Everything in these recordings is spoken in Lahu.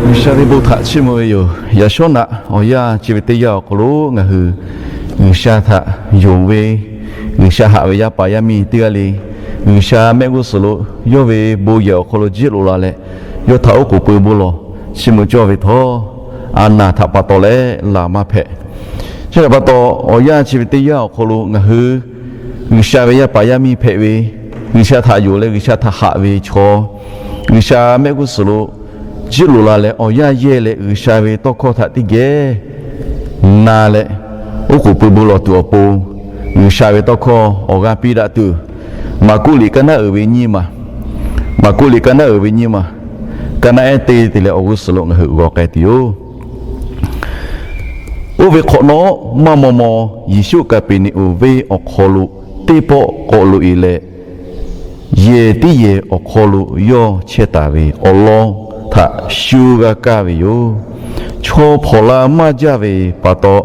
G'uiˬsha ve bon htaꞈ chiˇ mvuh ve yoˬ. Yaꞈ shawˉ naꞈ awˬ yanˇ chi ve teˇ yanˇ awˬ hk'aw lo ngaˬ hui G'uiˬsha htaꞈ yonˍ ve, G'uiˬsha haꞈ ve yaˇ paˍ yaˇ miˇ teˇ g'aˇ le, G'uiˬsha mehˆ g'uˇ suhˍ lo yawˇ ve bon yehˬ awˬ hk'aw lo jiˇ loꞈ la leh, yawˇ htaꞈ oˉ k'oˍ pui bon lawˬ chiˇ mvuh cawˇ ve htawˇ, a naˬ htaꞈ pa taw leh laˬ maˇ hpehꞈ. Chi htaꞈ pa taw, awˬ yanˇ chi ve teˇ yanˇ awˬ hk'aw lo ngaˬ hui G'uiˬsha ve yaˇ paˍ yaˇ miˇ hpehꞈ ve, G'uiˬsha htaꞈ yonˍ leh G'uiˬsha htaꞈ haꞈ ve chaw, G'uiˬsha mehˆ g'uˇ suhˍ lo jiˇ loꞈ la leh awˬ yanˇ yehˇ leh G'uiˬsha ve tawˇ hkawˇ htaꞈ teˇ geh na leh, oˉ k'oˍ pui bon lawˬ tuˬ awˬ pon, G'uiˬsha ve tawˇ hkawˇ awˬ g'aˇ piˇ daꞈ tuˬ, Maˍkuˆ liꞈ ka naˉ uiˍ ve nyiˇ maˬ, Maˍkuˆ liꞈ ka naˉ uiˍ ve nyiˇ maˬ, ka naˉ ehˉ teˇ te leh awˬ g'uˇ suhˍ lo ngaˬ hui g'aw k'ai tuˬ yoˬ. Oˇ ve hk'awꞈ nawˉ, maˇ maw maw Yeˍsuˆ Kaˍpeˍneˍonˍ venˇ awˬ hk'aw lo teˇ pawˆ k'awꞈ loꞈ-e leh, yehˬ teˇ yehˬ awˬ hk'aw lo yawˇ chehˇ taˍ ve awˬ lawn htaꞈ shu g'a kaˇ ve yoˬ. Chaw hpawnˬ la maˇ jaˇ ve pa taw,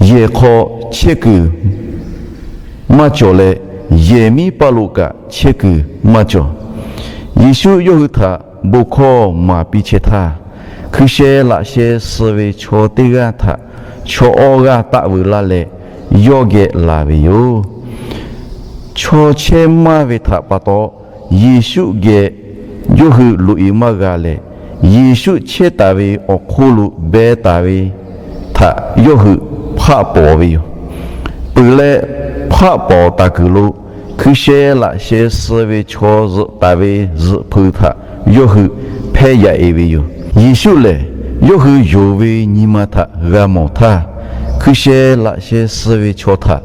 yehˬ hk'aw chehˇ kuiˬ maˇ cawˬ leh, yehˬ miˉ paˇ lo kaꞈ chehˇ kuiˬ maˇ cawˬ. Yeˍsuˆ yawˇ hui htaꞈ bon hkawˇ maˍ piˇ chehˇ htaˇ, hkui sheh laꞈ sheh suh ve chaw teˇ g'aˇ htaꞈ chaw awˇ g'aˇ taˆ veu laˇ leh, yawˇ geh laˬ ve yoˬ. Chaw chehˇ maˇ ve htaꞈ pa taw, Yeˍsuˆ geh yawˇ hui loꞈ-e maˇ g'a leh, Yeˍsuˆ chehˇ taˍ ve awˬ hk'oˆ lo beh taˍ ve htaꞈ yawˇ hui hpaˆ pawˍ ve yoˬ. Peuˬ leh, hpaˆ pawˍ taˍ kuiˬ lo hkui sheh laꞈ sheh suh ve chaw zuhꞈ taˍ ve zuhꞈ hpui htaꞈ yawˇ hui hpehˇ yaꞈ-e ve yoˬ. Yeˍsuˆ lehˬ, yawˇ hui yonˍ ve nyi ma htaꞈ g'a mawˬ htaˇ, hkui sheh laꞈ sheh suh ve chaw htaꞈ,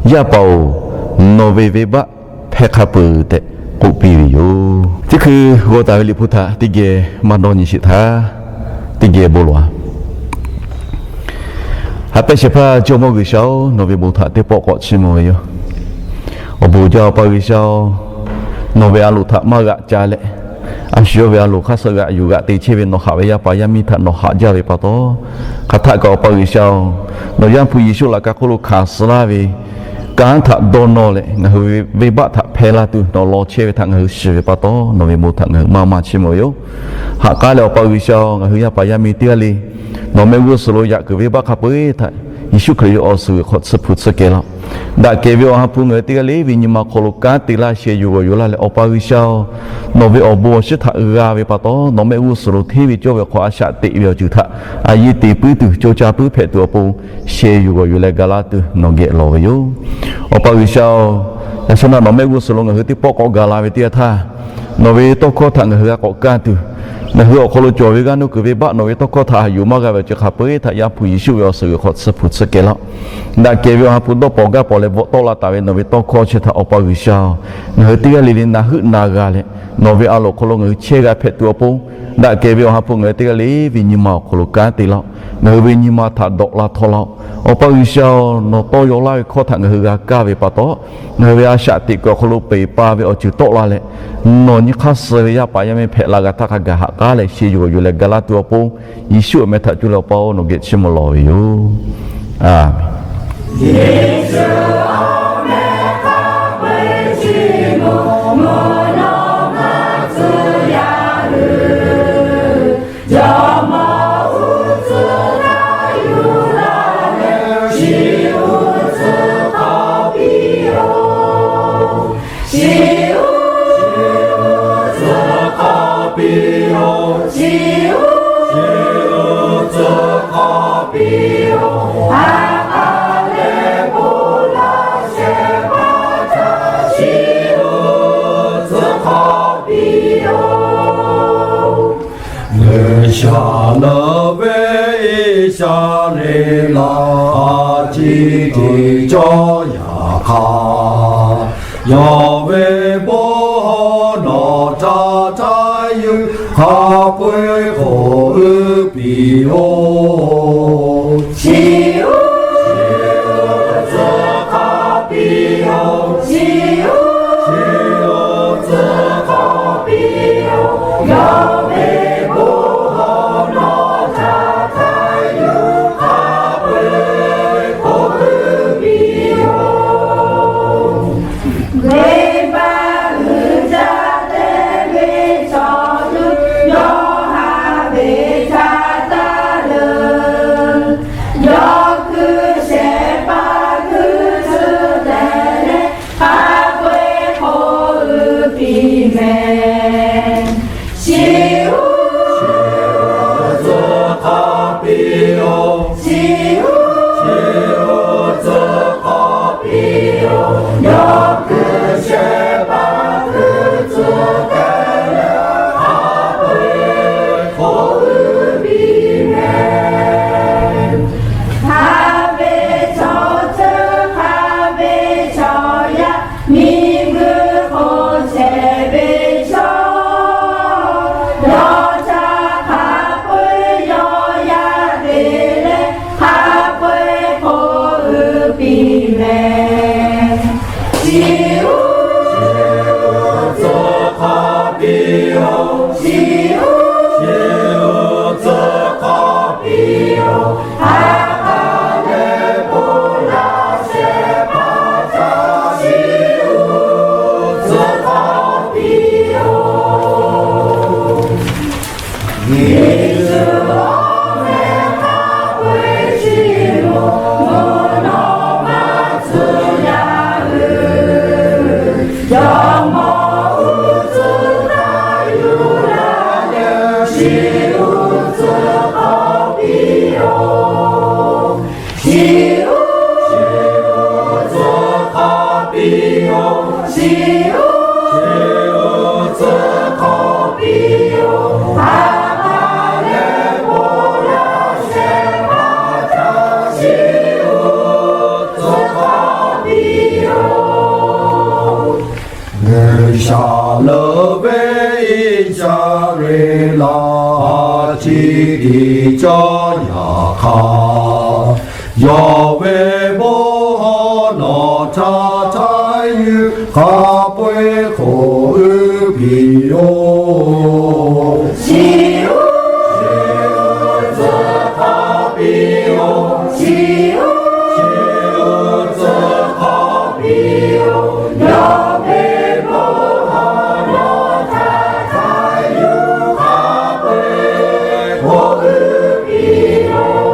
Yaˇ paˍ-oˬ, nawˬ ve venˇbaˆ hpehˇ hk'a peuˬ tehꞈ k'oˆ piˇ ve yoˬ. Teˇ hkui g'aw taˍ ve Liꞈ hpu htaꞈ teˇ geh maˇ dawˇ nyi sheˍ htaˇ, teˇ geh bon lawˬ-a. Ha pehˇ shehˍ hpaˇ Jawˇmawˇ G'uiˬsha-oˬ, nawˬ ve bon htaꞈ teˇ pawˆ k'awꞈ chiˇ mvuh ve yoˬ. Awˬ bon jaˇ Awˬ pa G'uiˬsha-oˬ, nawˬ ve a loˍ htaꞈ maˇ g'aꞈ ca leh, a shu yawˇ ve a loˍ hk'aˇ suh g'aꞈ yuˬ g'aꞈ te chehˇ ve nawˬ haꞈ ve yaˇ paˍ yaˇ miˇ htaꞈ nawˬ haꞈ jaˇ ve pa taw, hk'aˬ htaˆ kaꞈ Awˬ pa G'uiˬsha-oˬ, nawˬ Yaˇ hpu Yeˍsuˆ laꞈ ka hk'oˆ lo hkanˍ suh laˇ ve kanˉ htaꞈ dawˇ nawˇ leh, ngaˬ hui ve venˇbaˆ htaꞈ hpehˇ laˇ tuˬ nawˬ law chehˇ ve htaꞈ ngaˬ hui shiˍ ve pa taw, nawˬ ve bon htaꞈ ngaˬ hui maˇ maˇ chiˇ mvuh ve yoˬ. Haꞈ k'aˉ leh Awˬ pa G'uiˬsha-oˬ, ngaˬ hui yaˇ paˍ yaˇ miˇ teˇ g'aˇ le nawˬ mehˆ g'uˇ suhˍ lo yaꞈ kuiˬ venˇbaˆ hk'a peu-eˬ htaꞈ Yeˍsuˆ Hkriꞈ ve awˬ suhˍ g'uiˬ hk'aw tsuhˇ hpu tsuhˇ kehˬ laˇ-oˆ. Daꞈ kehˬ ve Awˬ ha hpu ngaˬ hui teˇ g'aˇ le ve nyi ma awˬ hk'aw lo kanˉ te laˇ, sheh yuˬ g'awˬ yuˬ laˇ leh, Awˬ pa G'uiˬsha-oˬ, nawˬ ve awˬ bon awˬ shiˉ htaꞈ g'a ve pa taw, nawˬ mehˆ g'uˇ suhˍ lo hteˇ ve cawˇ ve awˬ hk'aw a shaꞈ teꞈ ve awˬ ceuˬ htaꞈ a yeˇ te puiˉ tuˬ, co ca puiˉ hpehꞈ tuˬ awˬ pon, sheh yuˬ g'awˬ yuˬ leh ga laˇ tuˬ nawˬ geh lawˬ ve yoˬ. Awˬ pa G'uiˬsha-oˬ, yaꞈ shawˉ naˆ nawˬ mehˆ g'uˇ suhˍ lo ngaˬ hui teˇ pawˆ k'awꞈ gaˬ la ve teˇ yanˇ htaˇ, nawˬ ve tawˇ hkawˇ htaꞈ ngaˬ hui g'a k'awꞈ kaˇ tuˬ, ngaˬ hui awˬ hk'aw lo cawˬ ve g'aˇ nuˇ kuiˬ venˇbaˆ nawˬ ve tawˇ hkawˇ htaꞈ haꞈ yuˬ maˇ g'a ve awˬ ceuˬ hk'a peu-eˬ htaꞈ Yaˇ hpu Yeˍsuˆ ve awˬ suhˍ g'uiˬ hk'aw tsuhˇ hpu tsuhˇ kehˬ laˇ-oˆ. Daꞈ kehˬ ve Awˬ ha hpu dawˇ pawnˍ gaˇ pawnˍ leh bvuhꞈ tawˆ la taˍ ve nawˬ ve tawˇ hkawˇ chi htaꞈ Awˬ pa G'uiˬsha-oˬ, ngaˬ hui teˇ g'aˇ le le na heuˆ na g'a leh, nawˬ ve a loˍ hk'aw lo ngaˬ hui chehˇ g'a hpehꞈ tuˬ awˬ pon, daꞈ kehˬ ve Awˬ ha hpu ngaˬ hui teˇ g'aˇ le ve nyi ma awˬ hk'aw lo kanˉ te laˇ-oˆ. Ngaˬ hui ve nyi ma htaꞈ dawꞈ la htaw laˇ-oˆ. Awˬ pa G'uiˬsha-oˬ, nawˬ tawˇ yaw laˇ ve hkawˇ htaꞈ ngaˬ hui g'a kaˇ ve pa taw, ngaˬ hui ve a shaꞈ teꞈ kuiˬ awˬ hk'aw lo peˬ pa ve awˬ ceuˬ tawˆ la leh, nawˬ nyi hk'aˇ suh ve yaˇ paˍ yaˇ miˇ hpehꞈ la g'a htaˇ hk'a gaˬ haꞈ k'aˉ leh sheh yuˬ g'awˬ yuˬ leh ga laˇ tuˬ awˬ pon, Yeˍsuˆ awˬ meh htaꞈ cuˇ leh Awˬ pa-oˬ, nawˬ geh chiˇ mvuh lawˬ ve yoˬ. A menˍ. G'uiˬsha leuˬ ve Iˉsaˍreˍlaˆ, a ciˉ teˇ cawˇ yaꞈ hk'aˇ, yawˇ ve bon hawˉ nawˬ htaꞈ htaiˍ yuˬ hk'a peu-eˬ k'oˆ piˇ-oˆ. Venˇbaˆ uiˍ jaˇ te ve chaw teˇ yawˇ ha ve ca taˇ leuˬ. Yawˇ hkui shehˍ hpaˇ hkui tcuh teh leh, hk'a peu-eˬ k'oˆ piˇ mehˍ. Chi uiˍ tcuh hk'aˇ piˇ-oˆ. Chi uiˍ tcuh hk'aˇ piˇ-oˆ. Yawˇ hkui shehˍ hpaˇ hkui tcuh teh leh, hk'a peu-eˬ k'oˆ piˇ mehˍ. Hk'a ve chaw tcuh hk'a ve chaw yaˇ, miˬguiˬ hk'oˆ chehˇ ve chaw, yawˇ htaꞈ hk'a peu-eˬ yawˇ yaˇ te leh, hk'a peu-eˬ k'oˆ piˇ mehˍ. Chi uiˍ tcuh hk'aˇ piˇ-oˆ. Chi uiˍ tcuh hk'aˇ piˇ-oˆ. Haꞈ k'aˉ leh bon laˇ shehˍ hpaˇ htaꞈ chi uiˍ tcuh hk'aˇ piˇ-oˆ. Yeˍsuˆ awˬ meh hk'a peu-eˬ chiˇ mvuh, mvuhˇ naw ma tcuh yaˇ hui, jawˇmawˇ uˉ tcuh htaˇ yuˬ laˇ leh, chi uiˍ tcuh hk'aˇ piˇ-oˆ. Chi uiˍ tcuh hk'aˇ piˇ-oˆ. Chi uiˍ tcuh hk'aˇ piˇ-oˆ. Haꞈ k'aˉ leh bon laˇ shehˍ hpaˇ htaꞈ chi uiˍ tcuh hk'aˇ piˇ-oˆ. G'uiˬsha leuˬ ve Iˉsaˍreˍlaˆ, a ciˉ teˇ cawˇ yaꞈ hk'aˇ, yawˇ ve bon hawˉ nawˬ htaꞈ htaiˍ yuˬ hk'a peu-eˬ k'oˆ piˇ-oˆ. Chi uiˍ tcuh hk'aˇ piˇ-oˆ. Chi uiˍ tcuh hk'aˇ piˇ-oˆ. Yawˇ ve bon hawˉ nawˬ htaꞈ htaiˍ yuˬ hk'a peu-eˬ k'oˆ piˇ-oˆ.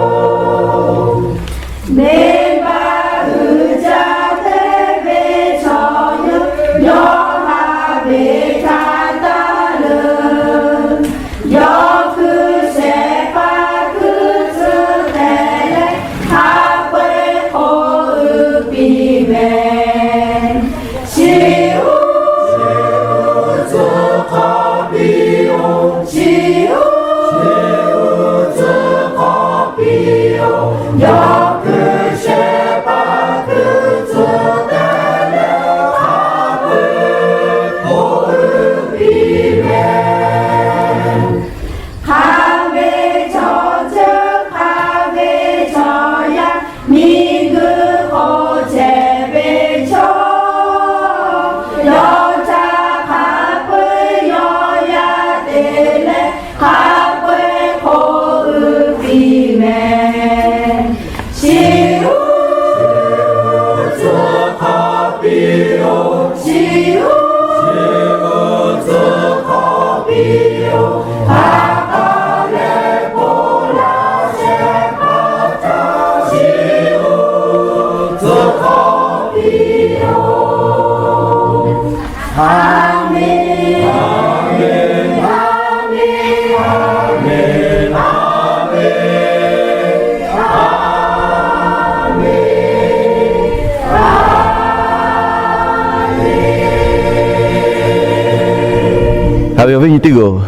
Haꞈ ve awˬ viˉ nyi teˇ g'aˇ-oˬ,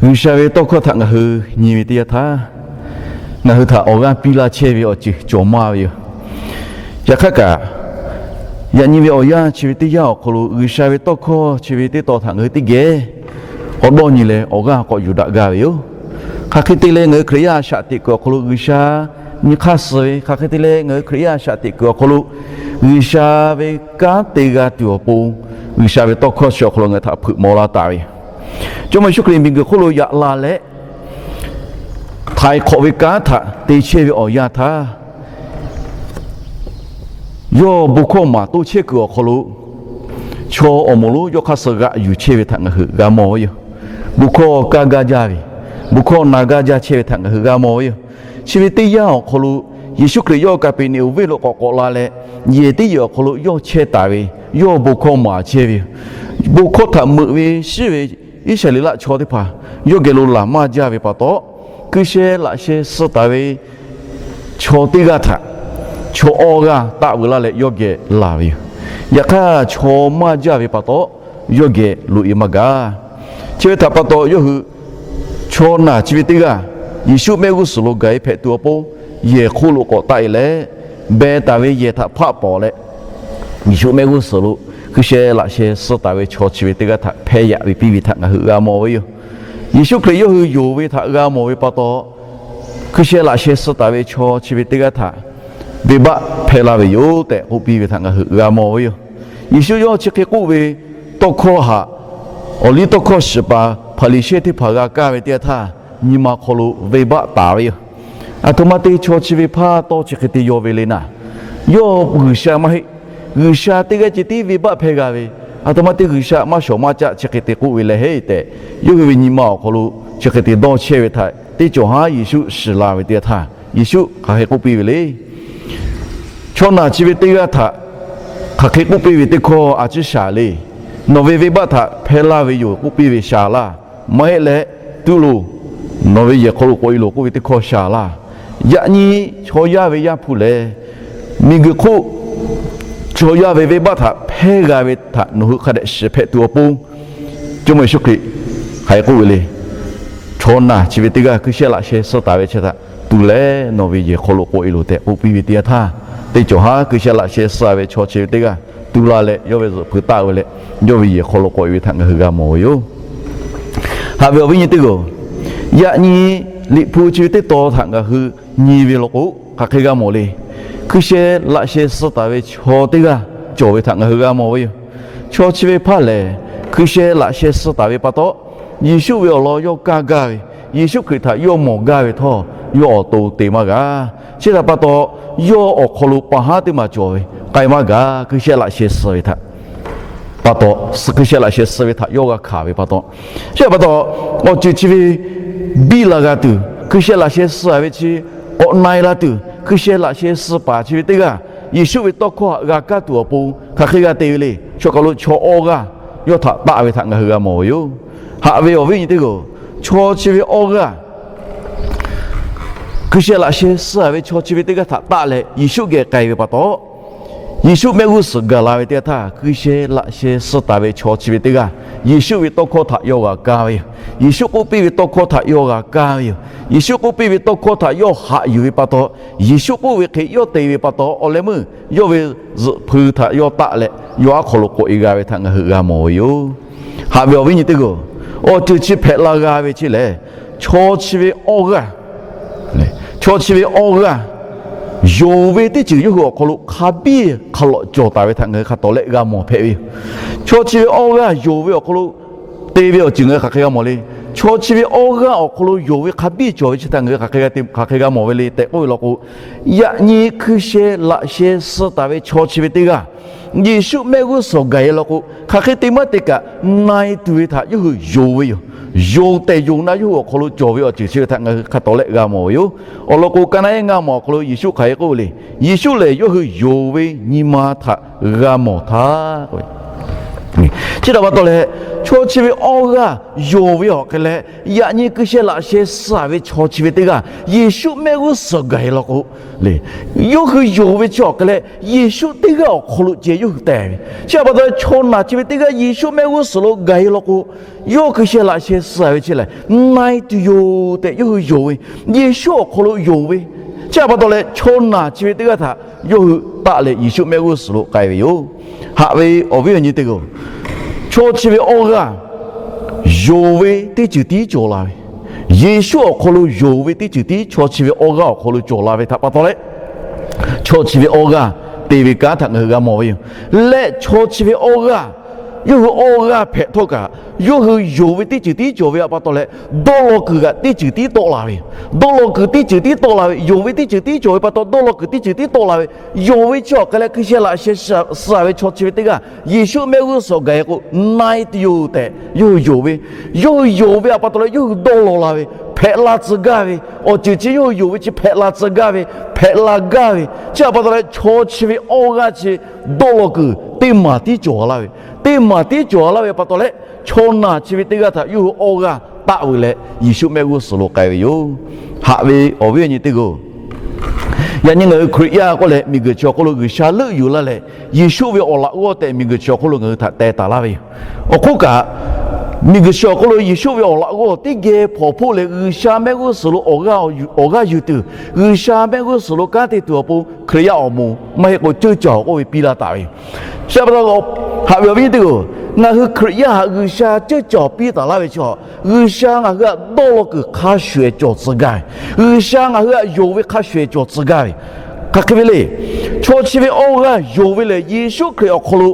G'uiˬsha ve tawˇ hkawˇ htaꞈ ngaˬ hui nyi ve teˇ yanˇ htaˇ, ngaˬ hui htaꞈ awˬ g'aˇ piˇ laˇ chehˇ ve awˬ ceuˬ cawˬ maˇ ve yoˬ. Yaꞈ hk'aˇ kaꞈ, yaꞈ nyi ve awˬ yanˇ chi ve teˇ yanˇ awˬ hk'aw lo G'uiˬsha ve tawˇ hkawˇ chi ve teˇ taw htaꞈ ngaˬ hui teˇ geh k'awꞈ dawˇ nyi leh awˬ g'aˇ k'awꞈ yuˬ daꞈ gaˇ ve yoˬ. Hk'aˬ hk'e te leh ngaˬ hui Hkriꞈ yaˇ a shaꞈ teꞈ kuiˬ awˬ hk'aw lo G'uiˬsha nyi hk'aˇ suh ve, hk'aˬ hk'e te leh ngaˬ hui Hkriꞈ yaˇ a shaꞈ teꞈ kuiˬ awˬ hk'aw lo G'uiˬsha ve kanˉ te g'a tuˬ awˬ pon, G'uiˬsha ve tawˇ hkawˇ chi awˬ hk'aw lo ngaˬ hui htaꞈ hpeuꞈ maw laˇ taˍ ve yoˬ. Jawˇmawˇ Yeˍsuˆ Hkriꞈ miˬguiˬ hk'oˆ lo yaꞈ la leh, htaiˍ hk'awꞈ ve kanˉ htaꞈ te chehˇ ve awˬ yanˇ htaˇ, yawˇ bon hkawˇ maˍ toˇ chehˇ kuiˬ awˬ hk'aw lo chaw awˬ moˍ lonˉ yawˇ hk'aˇ suh g'aꞈ yuˬ chehˇ ve htaꞈ ngaˬ hui g'a mawˬ ve yoˬ. Bon hkawˇ kaˇ gaˇ jaˇ ve, bon hkawˇ na gaˇ jaˇ chehˇ ve htaꞈ ngaˬ hui g'a mawˬ ve yoˬ. Chi ve teˇ yanˇ awˬ hk'aw lo, Yeˍsuˆ Hkriꞈ yawˇ Kaˍpeˍneˍonˍ venˇ lo k'awꞈ k'awꞈ la leh, yehˬ teˇ yehˬ awˬ hk'aw lo yawˇ chehˇ taˍ ve, yawˇ bon hkawˇ maˍ chehˇ ve yoˬ. Bon hkawˇ htaꞈ meuꞈ ve shiˉ ve Iˉsaˍreˍlaˆ chaw teˇ hpaˍ yawˇ geh lo laˬ maˇ jaˇ ve pa taw, hkui sheh laꞈ sheh suh taˍ ve chaw teˇ g'aˇ htaꞈ chaw awˇ g'aˇ taˆ veu laˇ leh yawˇ geh laˬ ve yoˬ. Yaꞈ hk'aˇ, chaw maˇ jaˇ ve pa taw, yawˇ geh loꞈ e maˇ gaˬ. Chi ve htaꞈ pa taw, yawˇ hui chaw naˬ chi ve teˇ g'aˇ Yeˍsuˆ mehˆ g'uˇ suhˍ lo gaˬ e hpehꞈ tuˬ awˬ pon, yehˬ hk'oˆ lo k'awꞈ taˆ e leh, beh taˍ ve yehˬ htaꞈ hpaˆ pawˍ leh, Yeˍsuˆ mehˆ g'uˇ suhˍ lo hkui sheh laꞈ sheh suh taˍ ve chaw chi ve teˇ g'aˇ htaꞈ hpehˇ yaꞈ ve piˇ ve htaꞈ ngaˬ hui g'a mawˬ ve yoˬ. Yeˍsuˆ Hkriꞈ yawˇ hui yonˍ ve htaꞈ g'a mawˬ ve pa taw, hkui sheh laꞈ sheh suh taˍ ve chaw chi ve teˇ g'aˇ htaꞈ venˇbaˆ hpehˇ laˇ ve yoˬ tehꞈ k'oˆ piˇ ve htaꞈ ngaˬ hui g'a mawˬ ve yoˬ. Yeˍsuˆ yawˇ chi hk'e k'oˆ ve tawˇ hkawˇ htaꞈ awˬ liˇ tawˇ hkawˇ shiˍ paˍ Hpaˍriˍsehˇ teˇ hpaˍ g'a kaˇ ve teˇ yanˇ htaˇ, nyi ma hk'aw lo venˇbaˆ taˍ ve yoˬ. Aˬ htoꞈ ma te chaw chi ve hpaˇ tawˇ chi hk'e te yaw ve le naˍ, yawˇ G'uiˬsha maˇ heˆ. G'uiˬsha teˇ g'aˇ ceh tiˉ venˇbaˆ hpehˇ g'a ve, aˬ htoꞈ ma te G'uiˬsha maˇ shawˍ maˇ caˆ chi hk'e te k'oˆ ve leh heˆ tehꞈ, yawˇ hui ve nyi ma awˬ hk'aw lo chi hk'e te dawˇ chehˇ ve htaꞈ teˇ cawˬ haˉ Yeˍsuˆ shiˍ la ve teˇ yanˇ htaˇ, Yeˍsuˆ hk'aˬ hk'e k'oˆ piˇ ve le. Chaw naˬ chi ve teˇ g'aˇ htaꞈ hk'aˬ hk'e k'oˆ piˇ ve teˇ hkawˇ a ciˉ shaˍ le. Nawˬ ve venˇbaˆ htaꞈ hpehˇ laˇ ve yoˬ k'oˆ piˇ ve shaˍ laˇ. Maˇ heˆ leh, tuˆ loˬ, nawˬ ve yehˬ hk'aw lo k'awꞈ e loˬ k'oˆ ve teˇ hkawˇ shaˍ laˇ. Yaꞈ nyi chaw yaˇ ve Yaˇ hpu lehˬ, miˬguiˬ hk'oˆ chaw yaˇ ve venˇbaˆ htaꞈ hpehˇ g'a ve htaꞈ nawˬ hui hk'a dehꞈ shiˍ hpehꞈ tuˬ awˬ pon, Jawˇmawˇ Yeˍsuˆ Hkriꞈ hk'aˬ hk'e k'oˆ ve le. Chaw naˬ chi ve teˇ g'aˇ hkui sheh laꞈ sheh suh taˍ ve chi htaꞈ tu leh nawˬ ve yehˬ hk'aw lo k'awꞈ e loˬ tehꞈ k'oˆ piˇ ve teˇ yanˇ htaˇ, teˇ cawˬ haˉ hkui sheh laꞈ sheh suh ve chaw chi ve teˇ g'aˇ tu la leh yawˇ ve zuhꞈ hpui taˆ ve leh, yawˇ ve yehˬ hk'aw lo k'awꞈ e ve htaꞈ ngaˬ hui g'a mawˬ ve yoˬ. Haꞈ ve awˬ viˉ nyi teˇ g'aˇ-oˬ, yaꞈ nyi Liꞈ hpu chi ve teˇ taw htaꞈ ngaˬ hui nyi ve law k'o, hk'aˬ hk'e g'a mawˬ le. Hkui sheh laꞈ sheh suh taˍ ve chaw teˇ g'aˇ cawˬ ve htaꞈ ngaˬ hui g'a mawˬ ve yoˬ. Chaw chi ve hpaˇ lehˬ, hkui sheh laꞈ sheh suh taˍ ve pa taw, Yeˍsuˆ ve awˬ lawn yawˇ kaˇ gaˇ ve, Yeˍsuˆ Hkriꞈ htaꞈ yawˇ mawˬ gaˇ ve htawˇ, yawˇ awˬ to te maˇ g'a. Chi htaꞈ pa taw, yawˇ awˬ hk'aw lo pa haˉ teˇ maˬ cawˬ ve k'ai maˇ g'a. Hkui sheh laꞈ sheh suh ve htaꞈ pa taw, hkui sheh laꞈ sheh suh ve htaꞈ yawˇ g'a hkanˍ ve pa taw, chi htaꞈ pa taw, awˬ ceuˬ chi ve biˇ la g'a tuˬ, hkui sheh laꞈ sheh suh ve chi k'awꞈ na e la tuˬ, hkui sheh laꞈ sheh suh paˍ chi ve teˇ g'aˇ Yeˍsuˆ ve tawˇ hkawˇ htaꞈ g'a kaˇ tuˬ awˬ pon hk'aˬ hk'e g'a te ve le. Chaw hk'aw lo chaw awˇ g'aˇ yawˇ htaꞈ taˆ ve htaꞈ ngaˬ hui g'a mawˬ ve yoˬ. Haꞈ ve awˬ viˉ nyi teˇ g'aˇ-oˬ, chaw chi ve awˇ g'aˇ hkui sheh laꞈ sheh suh ve chaw chi ve teˇ g'aˇ htaꞈ taˆ leh Yeˍsuˆ geh k'ai ve pa taw, Yeˍsuˆ mehˆ g'uˇ suhˍ gaˬ la ve teˇ yanˇ htaˇ, hkui sheh laꞈ sheh suh taˍ ve chaw chi ve teˇ g'aˇ Yeˍsuˆ ve tawˇ hkawˇ htaꞈ yawˇ g'a kaˇ ve yoˬ. Yeˍsuˆ k'oˆ piˇ ve tawˇ hkawˇ htaꞈ yawˇ g'a kaˇ ve yoˬ. Yeˍsuˆ k'oˆ piˇ ve tawˇ hkawˇ htaꞈ yawˇ haꞈ yuˬ ve pa taw, Yeˍsuˆ k'oˆ ve hk'e yawˇ te ve pa taw, awˬ leh meuˇ yawˇ ve zuhꞈ hpui htaꞈ yawˇ taˆ leh, yawˇ aˉ hk'aw lo k'awꞈ e g'a ve htaꞈ ngaˬ hui g'a mawˬ ve yoˬ. Haꞈ ve awˬ viˉ nyi teˇ g'aˇ-oˬ, awˬ ceuˬ chi hpehꞈ la g'a ve chi lehˬ, chaw chi ve awˇ g'aˇ chaw chi ve awˇ g'aˇ yonˍ ve teˇ ceuˬ yawˇ hui awˬ hk'aw lo hk'a biˇ hk'a lawꞈ cawˬ taˍ ve htaꞈ ngaˬ hui hk'a tawˍ leh g'a mawˬ hpehꞈ ve yoˬ. Chaw chi ve awˇ g'aˇ yonˍ ve awˬ hk'aw lo te ve awˬ ceuˬ ngaˬ hui hk'aˬ hk'e g'a mawˬ le. Chaw chi ve awˇ g'aˇ awˬ hk'aw lo yonˍ ve hk'a biˇ cawˬ ve chi htaꞈ ngaˬ hui hk'aˬ hk'e g'a mawˬ ve le tehꞈ k'oˆ ve law k'o, yaꞈ nyi hkui sheh laꞈ sheh suh taˍ ve chaw chi ve teˇ g'aˇ Yeˍsuˆ mehˆ g'uˇ suhˍ gaˬ e law k'o, hk'aˬ hk'e te maˇ te kaꞈ na e tuˬ ve htaꞈ yawˇ hui yonˍ ve yoˬ. Yonˍ tehꞈ yonˍ na yawˇ hui awˬ hk'aw lo cawˬ ve awˬ ceuˬ chi ve htaꞈ ngaˬ hui hk'a tawˍ leh g'a mawˬ ve yoˬ. Awˬ lawn k'o, ka na eˉ ngaˇ mawˬ awˬ hk'aw lo Yeˍsuˆ hk'aˬ hk'e k'oˆ ve le. Yeˍsuˆ lehˬ yawˇ hui yonˍ ve nyi ma htaꞈ g'a mawˬ htaˇ, chi htaꞈ pa taw leh, chaw chi ve awˇ g'aˇ yonˍ ve awˬ hk'e leh, yaꞈ nyi hkui sheh laꞈ sheh suh ve chaw chi ve teˇ g'aˇ Yeˍsuˆ mehˆ g'uˇ suhˍ gaˬ e law k'o, yawˇ hui yonˍ ve chi awˬ hk'e leh Yeˍsuˆ teˇ g'aˇ awˬ hk'aw lo ceh yawˇ hui teh ve. Chi htaꞈ pa taw leh, chaw naˬ chi ve teˇ g'aˇ Yeˍsuˆ mehˆ g'uˇ suhˍ lo gaˬ e law k'o, yawˇ hkui sheh laꞈ sheh suh ve chi lehˬ, na e tuˬ yoˬ tehꞈ yawˇ hui yonˍ ve, Yeˍsuˆ awˬ hk'aw lo yonˍ ve, chi htaꞈ pa taw leh chaw naˬ chi ve teˇ g'aˇ htaꞈ yawˇ hui taˆ leh Yeˍsuˆ mehˆ g'uˇ suhˍ lo k'ai ve yoˬ. Haꞈ ve awˬ viˉ awˬ nyi teˇ hpaˍ-oˬ, chaw chi ve awˇ g'aˇ yonˍ ve teˇ ceuˬ tiˉ cawˬ la ve, Yeˍsuˆ awˬ hk'aw lo yonˍ ve teˇ ceuˬ tiˉ chaw chi ve awˇ g'aˇ awˬ hk'aw lo cawˬ la ve htaꞈ pa taw leh, chaw chi ve awˇ g'aˇ te ve kanˉ htaꞈ ngaˬ hui g'a mawˬ ve yoˬ. Leh chaw chi ve awˇ g'aˇ, yawˇ hui awˇ g'aˇ hpehꞈ htawˇ kaꞈ, yawˇ hui yonˍ ve teˇ ceuˬ tiˉ cawˬ ve htaꞈ pa taw leh, dawˇ law kuiˬ kaꞈ teˇ ceuˬ tiˉ tawˆ la ve yoˬ. Dawˇ law kuiˬ teˇ ceuˬ tiˉ tawˆ la ve, yonˍ ve teˇ ceuˬ tiˉ cawˬ ve pa taw, dawˇ law kuiˬ teˇ ceuˬ tiˉ tawˆ la ve, yonˍ ve chi awˬ hk'e leh hkui sheh laꞈ sheh suh ve chaw chi ve teˇ g'aˇ Yeˍsuˆ mehˆ g'uˇ suhˍ gaˬ e k'o, na e tuˬ yoˬ tehꞈ yawˇ hui yonˍ ve, yawˇ hui yonˍ ve htaꞈ pa taw leh yawˇ hui dawˇ law la ve, hpehꞈ la tcuh gaˇ ve, awˬ ceuˬ chi yawˇ hui yonˍ ve chi hpehꞈ la tcuh gaˇ ve, hpehꞈ la gaˇ ve, chi htaꞈ pa taw leh chaw chi ve awˇ g'aˇ chi dawˇ law kuiˬ teˇ maˬ tiˉ cawˬ laˇ ve, teˇ maˬ tiˉ cawˬ laˇ ve pa taw leh, chaw naˬ chi ve teˇ g'aˇ htaꞈ yawˇ hui awˇ g'aˇ taˆ ve leh Yeˍsuˆ mehˆ g'uˇ suhˍ lo k'ai ve yoˬ. Haꞈ ve awˬ viˉ awˬ nyi teˇ hpaˍ-oˬ, yaꞈ nyi ngaˬ hui Hkriꞈ yaˇ k'oˆ leh miˬguiˬ chi awˬ hk'oˆ lo G'uiˬsha leuˆ yuˬ laˇ leh, Yeˍsuˆ ve awˬ laꞈ g'awˇ tehꞈ miˬguiˬ chi awˬ hk'oˆ lo ngaˬ hui htaꞈ teh taˍ laˇ ve yoˬ. Awˬ hk'oˆ kaꞈ, miˬguiˬ chi awˬ hk'oˆ lo Yeˍsuˆ ve awˬ laꞈ g'awˇ teˇ geh hpawnˬ hpoˆ leh G'uiˬsha mehˆ g'uˇ suhˍ lo awˬ g'aˇ yuˬ tuˬ, G'uiˬsha mehˆ g'uˇ suhˍ lo kanˉ te tuˬ awˬ pon Hkriꞈ yaˇ awˬ moˍ maˇ heˆ k'o ceuˇ caˬ awˬ k'oˆ ve piˇ laˇ taˍ ve yoˬ. Chi pa taw, haꞈ ve awˬ viˉ teˇ hpaˍ-oˬ, ngaˬ hui Hkriꞈ yaˇ htaꞈ G'uiˬsha ceuˇ caˬ piˇ taˍ laˇ ve chi, G'uiˬsha ngaˬ hui htaꞈ dawˇ law kuiˬ hk'a shuˍ shuˍ cawˬ tcuh gaˇ ve, G'uiˬsha ngaˬ hui htaꞈ yonˍ ve hk'a shuˍ shuˍ cawˬ tcuh gaˇ ve, hk'aˬ hk'e ve le. Chaw chi ve awˇ g'aˇ yonˍ ve lehˬ, Yeˍsuˆ Hkriꞈ awˬ hk'aw lo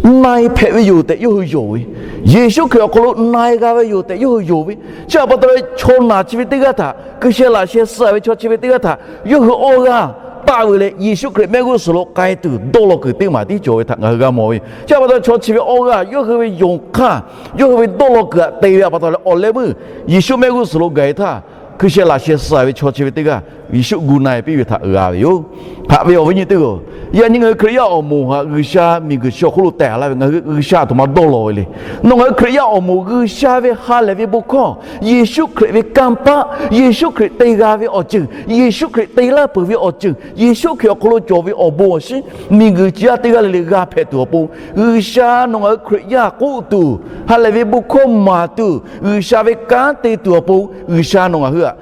na e hpehꞈ ve yoˬ tehꞈ yawˇ hui yonˍ ve, Yeˍsuˆ Hkriꞈ awˬ hk'aw lo na e g'a ve yoˬ tehꞈ yawˇ hui yonˍ ve, chi htaꞈ pa taw leh chaw naˬ chi ve teˇ g'aˇ htaꞈ, hkui sheh laꞈ sheh suh ve chaw chi ve teˇ g'aˇ htaꞈ yawˇ hui awˇ g'aˇ taˆ ve leh Yeˍsuˆ Hkriꞈ mehˆ g'uˇ suhˍ lo k'ai tuˬ dawˇ law kuiˬ teˇ maˬ tiˉ cawˬ ve htaꞈ ngaˬ hui g'a mawˬ ve yoˬ. Chi htaꞈ pa taw chaw chi ve awˇ g'aˇ yawˇ hui ve yonˍ hk'aˇ, yawˇ hui ve dawˇ law kuiˬ htaꞈ te ve htaꞈ pa taw leh awˬ leh meuˇ Yeˍsuˆ mehˆ g'uˇ suhˍ lo gaˬ e htaˇ, hkui sheh laꞈ sheh suh ve chaw chi ve teˇ g'aˇ Yeˍsuˆ gu na e piˇ ve htaꞈ g'a ve yoˬ. Haꞈ ve awˬ viˉ nyi teˇ hpaˍ-oˬ, yaꞈ nyi ngaˬ hui Hkriꞈ yaˇ awˬ moˍ htaꞈ G'uiˬsha miˬguiˬ chi awˬ hk'oˆ lo tehˬ laˇ ve, ngaˬ hui G'uiˬsha aˬ htoꞈ ma dawˇ law ve le. Nawˬ ngaˬ hui Hkriꞈ yaˇ awˬ moˍ G'uiˬsha ve ha lehˬ ve bon hkawˇ, Yeˍsuˆ Hkriꞈ ve kanˇ paˆ, Yeˍsuˆ Hkriꞈ te g'a ve awˬ ceuˬ, Yeˍsuˆ Hkriꞈ te laˇ peuˬ ve awˬ ceuˬ, Yeˍsuˆ Hkriꞈ awˬ hk'aw lo cawˬ ve awˬ bon awˬ shinˉ, miˬguiˬ chi yaˇ teˇ g'aˇ le le g'a hpehꞈ tuˬ awˬ pon, G'uiˬsha nawˬ ngaˬ hui Hkriꞈ yaˇ k'oˆ tuˬ, ha lehˬ ve bon hkawˇ maˍ tuˬ, G'uiˬsha ve kanˉ te tuˬ awˬ pon G'uiˬsha nawˬ ngaˬ hui htaꞈ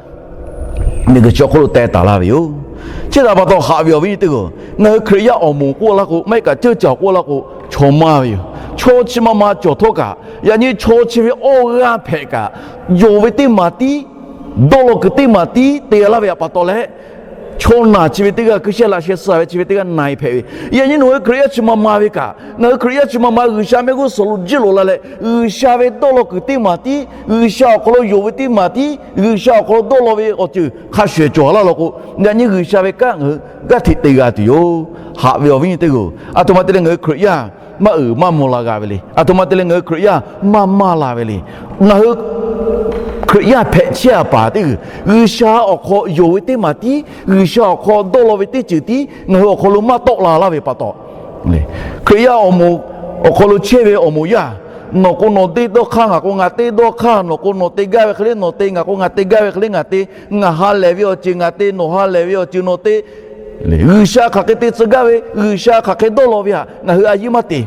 miˬguiˬ chi awˬ hk'oˆ lo teh taˍ laˇ ve yoˬ. Chi htaꞈ pa taw haꞈ ve awˬ viˉ nyi teˇ hpaˍ-oˬ, ngaˬ hui Hkriꞈ yaˇ awˬ moˍ k'oˆ laˇ k'o, maˇ heˆ kaꞈ ceuˇ caˬ k'oˆ laˇ k'o, chaw maˇ ve yoˬ. Chaw chi ma ma cawˬ htawˇ kaꞈ, yaꞈ nyi chaw chi ve awˇ g'aˇ hpehꞈ kaꞈ, yonˍ ve teˇ maˬ tiˉ, dawˇ law kuiˬ teˇ maˬ tiˉ te laˇ ve htaꞈ pa taw leh, chaw naˬ chi ve teˇ g'aˇ, hkui sheh laꞈ sheh suh ve chi ve teˇ g'aˇ na e hpehꞈ ve. Yaꞈ nyi nawˬ ngaˬ hui Hkriꞈ yaˇ chi ma ma ve kaꞈ, ngaˬ hui Hkriꞈ yaˇ chi ma ma G'uiˬsha mehˆ g'uˇ suhˍ lo jiˇ loꞈ la leh, G'uiˬsha ve dawˇ law kuiˬ teˇ maˬ tiˉ, G'uiˬsha awˬ hk'aw lo yonˍ ve teˇ maˬ tiˉ, G'uiˬsha awˬ hk'aw lo dawˇ law ve awˬ ceuˬ hk'a shuˍ shuˍ cawˬ laˇ law k'o, yaꞈ nyi G'uiˬsha ve kanˉ ngaˬ hui g'aˇ hteꞈ te g'a tuˬ yoˬ. Haꞈ ve awˬ viˉ nyi teˇ hpaˍ-oˬ, aˬ htoꞈ ma te leh ngaˬ hui Hkriꞈ yaˇ maˇ uiˍ maˇ mvuh la g'a ve le. Aˬ htoꞈ ma te leh ngaˬ hui Hkriꞈ yaˇ maˇ maˇ la ve le. Ngaˬ hui Hkriꞈ yaˇ hpehꞈ chehˇ a paˍ teˇ g'uiˬ, G'uiˬsha awˬ hk'aw yonˍ ve teˇ maˬ tiˉ, G'uiˬsha awˬ hk'aw dawˇ law ve teˇ ceuˬ tiˉ ngaˬ hui awˬ hk'aw lo maˇ tawˆ la laˇ ve pa taw, Hkriꞈ yaˇ awˬ moˍ awˬ hk'aw lo chehˇ ve awˬ moˍ yaˇ, nawˬ k'o nawˬ teˇ dawˇ hk'aˇ, ngaˬ k'o ngaˬ teˇ dawˇ hk'aˇ, nawˬ k'o nawˬ te gaˇ ve hk'e le nawˬ te, ngaˬ k'o ngaˬ te gaˇ ve hk'e le ngaˬ te, ngaˬ ha lehˬ ve awˬ ceuˬ ngaˬ te, nawˬ ha lehˬ ve awˬ ceuˬ nawˬ te, G'uiˬsha hk'aˬ hk'e te tcuh gaˇ ve, G'uiˬsha hk'aˬ hk'e dawˇ law ve htaꞈ ngaˬ hui a yiˇ maˇ te.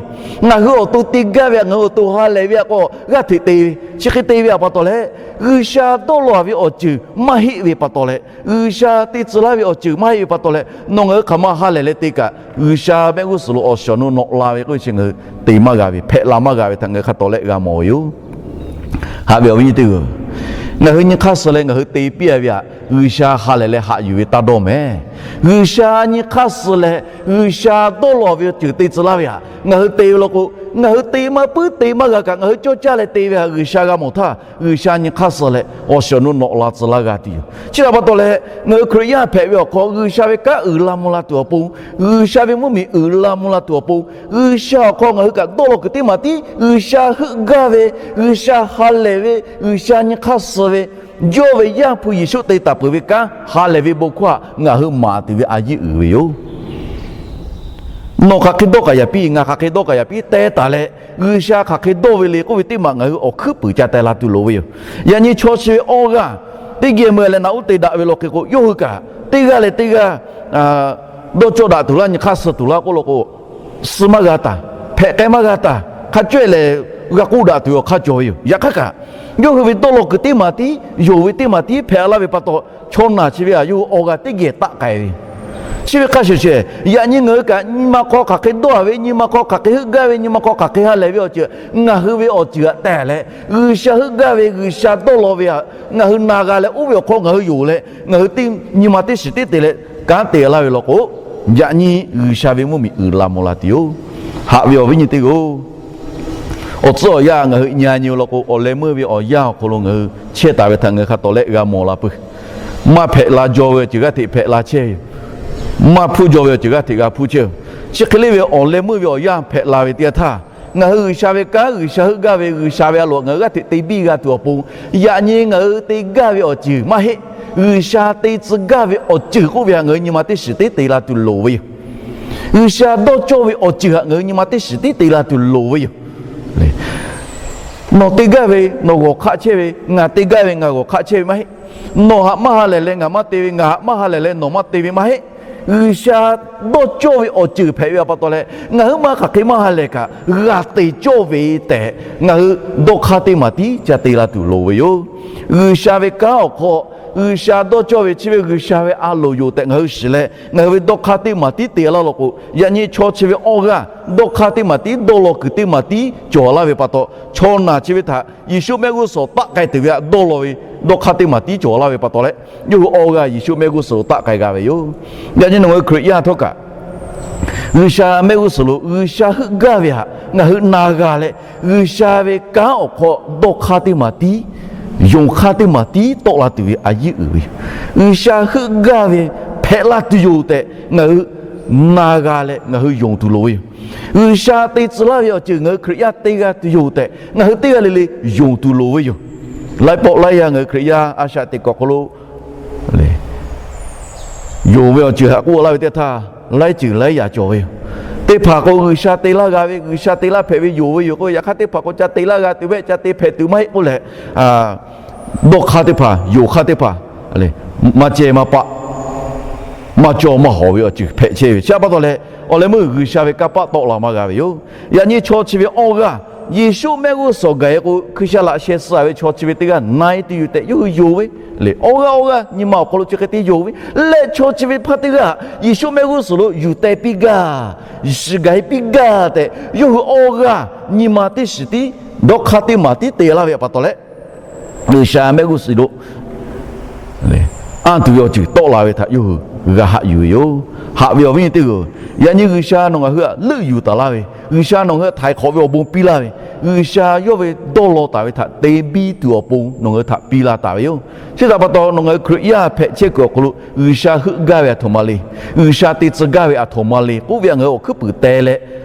Ngaˬ hui awˬ to te gaˇ ve htaꞈ ngaˬ hui awˬ to ha lehˬ ve htaꞈ k'o g'aˇ hteꞈ te ve. Chi hk'e te ve htaꞈ pa taw leh, G'uiˬsha dawˇ law ve awˬ ceuˬ maˇ heˆ ve pa taw leh, G'uiˬsha te tcuh laˇ ve awˬ ceuˬ maˇ heˆ ve pa taw leh, nawˬ ngaˬ hui hk'aˬ ma ha lehˬ leh te kaꞈ, G'uiˬsha mehˆ g'uˇ suhˍ lo awˬ shawˍ nu nawꞈ la ve k'oˆ ve chi ngaˬ hui te maˇ g'a ve, hpehꞈ la maˇ g'a ve htaꞈ ngaˬ hui hk'a tawˍ leh g'a mawˬ ve yoˬ. Haꞈ ve awˬ viˉ nyi teˇ g'uiˬ, ngaˬ hui nyi hk'aˇ suh leh ngaˬ hui te piˇ a ve htaꞈ G'uiˬsha ha lehˬ leh haꞈ yuˬ ve taˇ dawˇ mehˍ. G'uiˬsha nyi hk'aˇ suh leh G'uiˬsha dawˇ law ve awˬ ceuˬ te tcuh laˇ ve htaꞈ ngaˬ hui te ve law k'o, ngaˬ hui te maˇ puiˉ te maˇ g'a kaꞈ, ngaˬ hui cawˇ caˇ leh te ve htaꞈ G'uiˬsha g'a mawˬ htaˇ, G'uiˬsha nyi hk'aˇ suh leh awˬ shiˍ awˬ nu nawꞈ la tcuh laˇ g'a tuˬ yoˬ. Chi htaꞈ pa taw leh, ngaˬ hui Hkriꞈ yaˇ hpehꞈ ve awˬ hk'aw G'uiˬsha ve kanˉ uiˍ la mvuh la tuˬ awˬ pon, G'uiˬsha ve mvuhˇmiˬ uiˍ la mvuh la tuˬ awˬ pon, G'uiˬsha awˬ hk'aw ngaˬ hui kaꞈ dawˇ law kuiˬ teˇ maˬ tiˉ G'uiˬsha heuˆ gaˇ ve, G'uiˬsha ha lehˬ ve, G'uiˬsha nyi hk'aˇ suh ve, yawˇ ve Yaˇ hpu Yeˍsuˆ te taˍ peuˬ ve kanˉ ha lehˬ ve bon hkawˇ htaꞈ ngaˬ hui maˍ tuˬ ve a yiˉ uiˍ ve yoˬ. Nawˬ hk'aˬ hk'e dawˇ kaꞈ yaꞈ piˇ, ngaˬ hk'aˬ hk'e dawˇ kaꞈ yaꞈ piˇ, teh taˍ leh G'uiˬsha hk'aˬ hk'e dawˇ ve le k'oˆ ve teˇ maˬ ngaˬ hui awˬ hkuiˉ puiˍ ca teh la tuˬ loˍ ve yoˬ. Yaꞈ nyi chaw chi ve awˇ g'aˇ teˇ geh meuˇ leh naꞈ uˉ te daꞈ ve law hk'e k'o, yawˇ hui kaꞈ teˇ g'aˇ leh teˇ g'aˇ dawˇ cawˇ daꞈ tuˬ laˇ, nyi hk'aˇ suh tuˬ laˇ k'oˆ law k'o, suh maˇ g'a taˍ, hpehꞈ k'ai maˇ g'a taˍ, hk'a cawehˇ lehˬ g'a k'oˆ daꞈ tuˬ ve awˬ hk'aˇ cawˬ ve yoˬ. Yaꞈ hk'aˇ kaꞈ, yawˇ hui ve dawˇ law kuiˬ teˇ maˬ tiˉ, yonˍ ve teˇ maˬ tiˉ hpehꞈ laˇ ve pa taw, chaw naˬ chi ve htaꞈ yawˇ hui awˇ g'aˇ teˇ geh taˆ k'ai ve yoˬ. Chi ve hk'a shuˍ shuˍ, yaꞈ nyi ngaˬ hui kaꞈ nyi ma hk'aw hk'aˬ hk'e dawˇ a ve, nyi ma hk'aw hk'aˬ hk'e heuˆ gaˇ ve, nyi ma hk'aw hk'aˬ hk'e ha lehˬ ve awˬ ceuˬ ngaˬ hui ve awˬ ceuˬ htaꞈ teh leh, G'uiˬsha heuˆ gaˇ ve, G'uiˬsha dawˇ law ve htaꞈ ngaˬ hui na g'a leh, oˇ ve awˬ hk'aw ngaˬ hui yonˍ leh, ngaˬ hui teˇ nyi ma teˇ shiˍ tiˉ te leh kanˉ te laˇ ve law k'o, yaꞈ nyi G'uiˬsha ve mvuhˇmiˬ uiˍ la mvuh la tuˬ yoˬ. Haꞈ ve awˬ viˉ nyi teˇ g'aˇ-oˬ, awˬ tcuhˉ awˬ yanˇ ngaˬ hui nyi a nyi law k'o, awˬ leh meuˇ ve awˬ yanˇ awˬ hk'aw lo ngaˬ hui chehˇ taˍ ve htaꞈ ngaˬ hui hk'a tawˍ leh g'a mawˬ la peuˬ. Maˇ hpehꞈ la jaw ve awˬ ceuˬ g'aˇ hteꞈ hpehꞈ la chehˇ ve yoˬ. Maˇ hpuˇ jaw ve awˬ ceuˬ g'aˇ hteꞈ g'a hpuˇ chehˇ ve yoˬ. Chi hk'e le ve awˬ leh meuˇ ve awˬ yanˇ hpehꞈ la ve teˇ yanˇ htaˇ, ngaˬ hui G'uiˬsha ve kanˉ, G'uiˬsha heuˆ gaˇ ve, G'uiˬsha ve a loˍ ngaˬ hui g'aˇ hteꞈ te biˇ g'a tuˬ awˬ pon, yaꞈ nyi ngaˬ hui te gaˇ ve awˬ ceuˬ maˇ heˆ, G'uiˬsha te tcuh gaˇ ve awˬ ceuˬ k'oˆ ve htaꞈ ngaˬ hui nyi ma teˇ shiˍ tiˉ te la tuˬ loˍ ve yoˬ. G'uiˬsha dawˇ cawˇ ve awˬ ceuˬ htaꞈ ngaˬ hui nyi ma teˇ shiˍ tiˉ te la tuˬ loˍ ve yoˬ. Nawˬ te gaˇ ve nawˬ g'awˬ hk'aˆ chehˇ ve, ngaˬ te gaˇ ve ngaˬ g'awˬ hk'aˆ chehˇ ve maˇ heˆ. Nawˬ htaꞈ maˇ ha lehˬ leh ngaˬ maˇ te ve, ngaˬ htaꞈ maˇ ha lehˬ leh nawˬ maˇ te ve maˇ heˆ. G'uiˬsha dawˇ cawˇ ve awˬ ceuˬ hpehꞈ ve pa taw leh, ngaˬ hui maˇ hk'aˬ hk'e maˇ ha lehˬ kaꞈ g'a te cawˇ ve tehꞈ, ngaˬ hui dawˇ hk'aˇ teˇ maˬ tiˉ ca te la tuˬ loˍ ve yoˬ. G'uiˬsha ve kanˉ awˬ hk'aw, G'uiˬsha dawˇ cawˇ ve chi ve G'uiˬsha ve a loˍ yoˬ tehꞈ ngaˬ hui shiˍ leh, ngaˬ hui ve dawˇ hk'aˇ teˇ maˬ tiˉ te laˇ law k'o, yaꞈ nyi chaw chi ve awˇ g'aˇ dawˇ hk'aˇ teˇ maˬ tiˉ, dawˇ law kuiˬ teˇ maˬ tiˉ cawˬ laˇ ve pa taw, chaw naˬ chi ve htaꞈ Yeˍsuˆ mehˆ g'uˇ suhˍ taˆ k'ai tuˬ ve htaꞈ dawˇ law ve dawˇ hk'aˇ teˇ maˬ tiˉ cawˬ laˇ ve pa taw leh, yawˇ hui awˇ g'aˇ Yeˍsuˆ mehˆ g'uˇ suhˍ lo taˆ k'ai g'a ve yoˬ. Yaꞈ nyi nawˬ ngaˬ hui Hkriꞈ yaˇ htawˇ kaꞈ, G'uiˬsha mehˆ g'uˇ suhˍ lo G'uiˬsha heuˆ gaˇ ve htaꞈ ngaˬ hui na g'a leh, G'uiˬsha ve kanˉ awˬ hk'aw dawˇ hk'aˇ teˇ maˬ tiˉ, yonˍ hk'aˇ teˇ maˬ tiˉ tawˆ la tuˬ ve a yiˉ uiˍ ve yoˬ. G'uiˬsha heuˆ gaˇ ve hpehꞈ la tuˬ yoˬ tehꞈ ngaˬ hui na g'a leh ngaˬ hui yonˍ tuˬ loˍ ve yoˬ. G'uiˬsha te tcuh laˇ ve awˬ ceuˬ ngaˬ hui Hkriꞈ yaˇ te g'a tuˬ yoˬ tehꞈ ngaˬ hui teˇ g'aˇ le le yonˍ tuˬ loˍ ve yoˬ. Laiˉ pawˆ laiˉ yaˇ ngaˬ hui Hkriꞈ yaˇ a shaꞈ teꞈ kuˬ awˬ hk'aw lo yonˍ ve awˬ ceuˬ htaꞈ k'oˆ laˇ ve teˇ htaˇ, laiˉ ceuˬ laiˉ yaꞈ cawˬ ve yoˬ. Teˇ hpaˍ k'o G'uiˬsha te laˇ g'a ve, G'uiˬsha te laˇ hpehꞈ ve yonˍ ve yoˬ k'o, yaꞈ hk'aˇ teˇ hpaˍ k'o ca te laˇ g'a tuˬ mehˆ, ca te hpehꞈ tuˬ maˇ heˆ k'oˆ leh, dawˇ hk'aˇ teˇ hpaˍ, yonˍ hk'aˇ teˇ hpaˍ, maˇ ceh maˇ paˆ, maˇ cawˇ maˇ hawˍ ve awˬ ceuˬ hpehꞈ chehˇ ve. Chi htaꞈ pa taw leh, awˬ leh meuˇ G'uiˬsha ve kanˇ paˆ tawˆ la maˇ g'a ve yoˬ. Yaꞈ nyi chaw chi ve awˇ g'aˇ Yeˍsuˆ mehˆ g'uˇ suhˍ gaˬ e k'o, hkui sha laꞈ sheh suh ve chaw chi ve teˇ g'aˇ na e tuˬ yoˬ tehꞈ yawˇ hui yonˍ ve. Lehˬ, awˇ g'aˇ awˇ g'aˇ nyi ma awˬ hk'aw lo chi hk'e te yonˍ ve leh, chaw chi ve hpaˇ teˇ g'aˇ Yeˍsuˆ mehˆ g'uˇ suhˍ lo yuˬ teh piˇ gaˇ, shiˍ gaˬ e piˇ gaˇ tehꞈ, yawˇ hui awˇ g'aˇ nyi ma teˇ shiˍ tiˉ, dawˇ hk'aˇ teˇ maˬ tiˉ te laˇ ve pa taw leh, G'uiˬsha mehˆ g'uˇ suhˍ lo anˇ tuˬ ve awˬ ceuˬ tawˆ la ve htaꞈ yawˇ hui g'a haꞈ yuˬ ve yoˬ. Haꞈ ve awˬ viˉ nyi teˇ g'aˇ-oˬ, yaꞈ nyi G'uiˬsha nawˬ ngaˬ hui htaꞈ leuˆ yuˬ taˍ laˇ ve, G'uiˬsha nawˬ ngaˬ hui htaꞈ htaiˍ hk'awꞈ ve awˬ bon piˇ laˇ ve, G'uiˬsha yawˇ ve dawˇ law taˍ ve htaꞈ te biˇ tuˬ awˬ pon nawˬ ngaˬ hui htaꞈ piˇ la taˍ ve yoˬ. Chi htaꞈ pa taw, nawˬ ngaˬ hui Hkriꞈ yaˇ hpehꞈ chehˇ kuiˬ awˬ hk'aw lo G'uiˬsha heuˆ gaˇ ve aˬ htoꞈ ma le, G'uiˬsha te tcuh gaˇ ve aˬ htoꞈ ma le k'oˆ ve htaꞈ ngaˬ hui awˬ hkuiˉ puiˍ teh leh